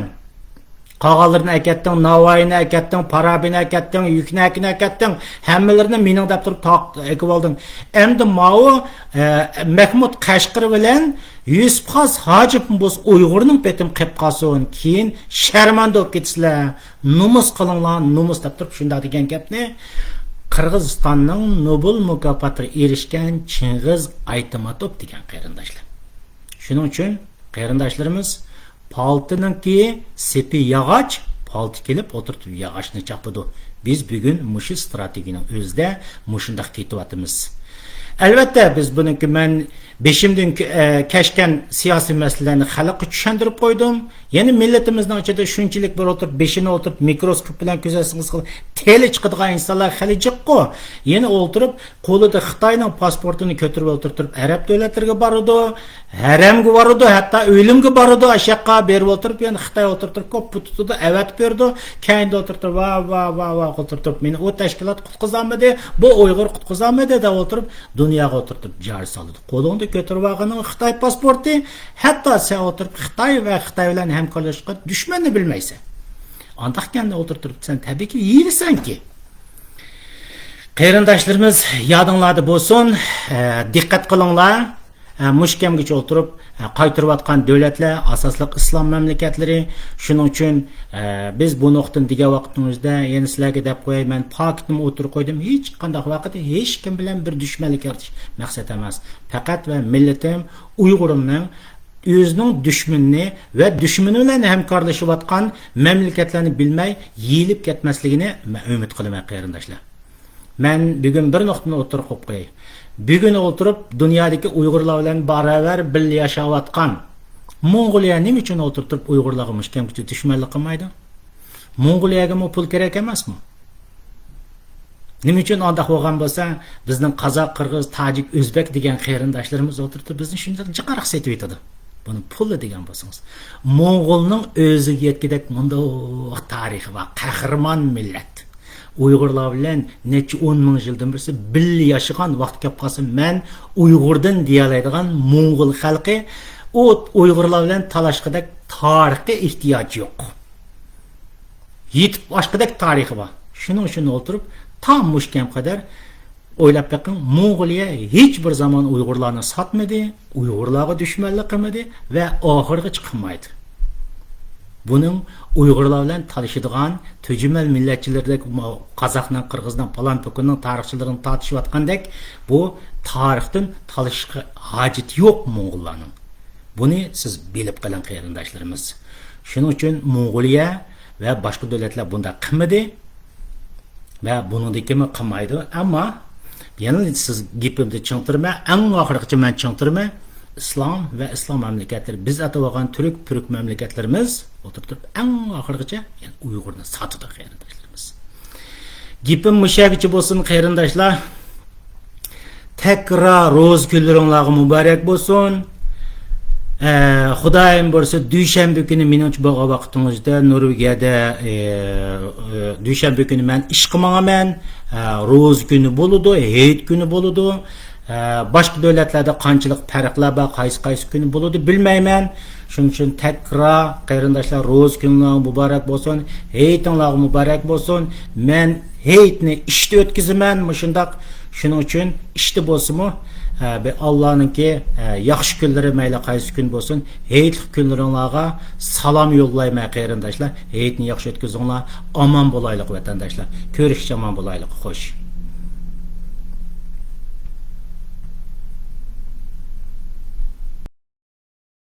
قالغانلىرىنى ئەكەتتىڭ، ناۋايىنى ئەكەتتىڭ، پارابىنى ئەكەتتىڭ، يۈكنەكىنى ئەكەتتىڭ، ھەممىلىرىنى مېنىڭ دەپ تۇرۇپ تاق-، ئەكىۋالدىڭ. ئەمدى ماۋۇ، ئە، مەھمۇد قەشقىرى بىلەن يۈسۈپ خاس ھاجىپمۇ بولسا ئۇيغۇرنىڭ پېتىم قېپ قالسۇن، كېيىن شەرمەندە بولۇپ كېتىسىلەر. نومۇس قىلىڭلار، نومۇس دەپ تۇرۇپ شۇنداق دېگەن گەپنى قىرغىزىستاننىڭ نوبېل مۇكاپاتىغا ئېرىشكەن چىڭغىز ئايتماتوف دېگەن قېرىنداشلار. شۇنىڭ ئۈچۈن قېرىنداشلىرىمىز، پالتىنىڭكى سېپى ياغاچ، پالتا كېلىپ ئولتۇرتۇپ ياغاچنى چاپىدۇ. بىز بۈگۈن مۇشۇ ئىستراتېگىيەنىڭ ئۆزىدە مۇشۇنداق كېتىۋاتىمىز. ئەلۋەتتە، بىز بۇنىڭكى مەن بېشىمدىن كە-، ئە، كەچكەن سىياسىي مەسىلىلەرنى خەلققە چۈشەندۈرۈپ قويدۇم. يەنە مىللىتىمىزنىڭ ئىچىدە شۇنچىلىك بىر ئولتۇرۇپ، بېشىنى ئولتۇرۇپ، مىكروسكوپ بىلەن كۆزەتسىڭىز، تېلى چىقىدىغان ئىنسانلار خېلى جىققۇ. يەنە ئولتۇرۇپ، قولىدا خىتاينىڭ پاسپورتىنى كۆتۈرۈپ ئولتۇرتۇرۇپ، ئەرەب دۆلەتلىرىگە بارىدۇ، ھەرەمگە بارىدۇ، ھەتتا ئۆلۈمگە بارىدۇ. ئاشۇ ياققا بېرىپ ئولتۇرۇپ، يەنە خىتاي ئولتۇرتۇرۇپ، كوپپا تۇتىدۇ، ئەۋەتىپ بېرىدۇ. كەينىدە ئولتۇرتۇرۇپ، ۋا، ۋا، ۋا، ۋا ئولتۇرتۇرۇپ، مېنى ئۇ تەشكىلات قۇتقۇزالمىدى، بۇ ئۇيغۇر قۇتقۇزالمىدى دەپ ئولتۇرۇپ، دۇنياغا ئولتۇرتۇرۇپ جار سالىدۇ. قولۇڭدا كۆتۈرۈپ ئالغىنىڭ خىتاي پاسپورتى، ھەتتا سەن ئولتۇرۇپ خىتاي ۋە خىتاي بىلەن ھەمكارلاشقان دۈشمەننى بىلمەيسەن. ئانداق ئىكەن ئولتۇرتۇرۇپ سەن تەبىئىيكى يېيىلىسەنكى. قېرىنداشلىرىمىز يادىڭلاردا بولسۇن، ئە، دىققەت قىلىڭلار. ئە، مۇشۇ كەمگىچە ئولتۇرۇپ، ئە، قايتۇرۇۋاتقان دۆلەتلەر، ئاساسلىق ئىسلام مەملىكەتلىرى. شۇنىڭ ئۈچۈن، ئە، بىز بۇ نۇقتىنى دېگەن ۋاقىتنىڭ ئۆزىدە يەنە سىلەرگە دەپ قوياي، مەن پاكىتنىمۇ ئوتتۇرىغا قويدۇم. ھېچقانداق ۋاقىتتا ھېچكىم بىلەن بىر دۈشمەنلىك يارىتىش مەقسەت ئەمەس. پەقەت ۋە مىللىتىم ئۇيغۇرۇمنىڭ ئۆزىنىڭ دۈشمىنىنى ۋە دۈشمىنى بىلەن ھەمكارلىشىۋاتقان مەملىكەتلەرنى بىلمەي يېيىلىپ كەتمەسلىكىنى مەن ئۈمىد قىلىمەن، قېرىنداشلار. مەن بۈگۈن بىر نۇقتىنى ئوتتۇرىغا قويۇپ قوياي. بۈگۈن ئولتۇرۇپ، دۇنيادىكى ئۇيغۇرلار بىلەن باراۋەر بىللە ياشاۋاتقان موڭغۇلىيە نېمە ئۈچۈن ئولتۇرۇپ تۇرۇپ ئۇيغۇرلارغا مۇشۇ كەمگىچە دۈشمەنلىك قىلمايدۇ؟ موڭغۇلىيەگىمۇ پۇل كېرەك ئەمەسمۇ؟ نېمە ئۈچۈن ئانداق بولغان بولسا، بىزنىڭ قازاق، قىرغىز، تاجىك، ئۆزبەك دېگەن قېرىنداشلىرىمىز ئولتۇرۇپ بىزنى شۇنداق جىقراق سېتىۋېتىدۇ؟ بۇنى پۇلى دېگەن بولسىڭىز. موڭغۇلنىڭ ئۆزىگە يەتكۈدەك مۇنداق تارىخى بار، قەھرىمان مىللەت. ئۇيغۇرلار بىلەن نەچچە ئون مىڭ يىلدىن بېرى بىللە ياشىغان، ۋاقتى كەپ قالسا مەن ئۇيغۇردىن دېيەلەيدىغان موڭغۇل خەلقى، ئۇ ئۇيغۇرلار بىلەن تالاشقۇدەك تارىخقا ئېھتىياجى يوق. يېتىپ ئاشقۇدەك تارىخى بار. شۇنىڭ ئۈچۈن ئولتۇرۇپ، تا مۇشۇ كەمگە قەدەر ئويلاپ بېقىڭ، موڭغۇلىيە ھېچ بىر زامان ئۇيغۇرلارنى ساتمىدى، ئۇيغۇرلارغا دۈشمەنلىك قىلمىدى ۋە ئاخىرغىچە قىلمايدۇ. بۇنىڭ ئۇيغۇرلار بىلەن تالىشىدىغان تۈجمەل مىللەتچىلىرىدەك، قازاقنىڭ، قىرغىزنىڭ، پالان پوكۇننىڭ تارىخچىلىرىنى تارتىشىۋاتقاندەك، بۇ تارىختىن تالىشىشقا ھاجىتى يوق موڭغۇللارنىڭ. بۇنى سىز بىلىپ قېلىڭ، قېرىنداشلىرىمىز. شۇنىڭ ئۈچۈن موڭغۇلىيە ۋە باشقا دۆلەتلەر بۇنداق قىلمىدى ۋە بۇنىڭدىن كېيىنمۇ قىلمايدۇ. ئەمما يەنە سىز گېپىمدە چىڭ تۇرىمەن، ئەڭ ئاخىرغىچە مەن چىڭ تۇرىمەن. ئىسلام ۋە ئىسلام مەملىكەتلىرى، بىز ئاتىۋالغان تۈرك، تۈرك مەملىكەتلىرىمىز ئولتۇرۇپ تۇرۇپ ئەڭ ئاخىرغىچە يەنە ئۇيغۇرنى ساتىدۇ، قېرىنداشلىرىمىز. گېپىم مۇشۇ يەرگىچە بولسۇن، قېرىنداشلار. تەكرار روزا كۈنلىرىڭلارغا مۇبارەك بولسۇن. ئە، خۇدايىم بۇيرۇسا، دۈشەنبە كۈنى، مېنىڭچە بولغان ۋاقتىڭىزدا نورۋېگىيەدە، ئە، ئە، دۈشەنبە كۈنى مەن ئىشقا ماڭىمەن. ئە، روزا كۈنى بولىدۇ، ھېيت كۈنى بولىدۇ. ئە، باشقا دۆلەتلەردە قانچىلىك پەرقلەر بار، قايسى، قايسى كۈنى بولىدۇ، بىلمەيمەن. شۇنىڭ ئۈچۈن تەكرار، قېرىنداشلار، روزا كۈنلىرىڭلار مۇبارەك بولسۇن، ھېيتىڭلارغا مۇبارەك بولسۇن. مەن ھېيتنى ئىشتا ئۆتكۈزىمەن مۇشۇنداق. شۇنىڭ ئۈچۈن ئىشتا بولسىمۇ، ئە، بىر ئاللانىڭكى، ئە، ياخشى كۈنلىرى، مەيلى قايسى كۈن بولسۇن، ھېيتلىق كۈنلىرىڭلارغا سالام يوللايمەن، قېرىنداشلار. ھېيتنى ياخشى ئۆتكۈزۈڭلار. ئامان بولايلۇق، ۋەتەنداشلار. كۆرۈشكىچە ئامان بولايلۇق. خوش.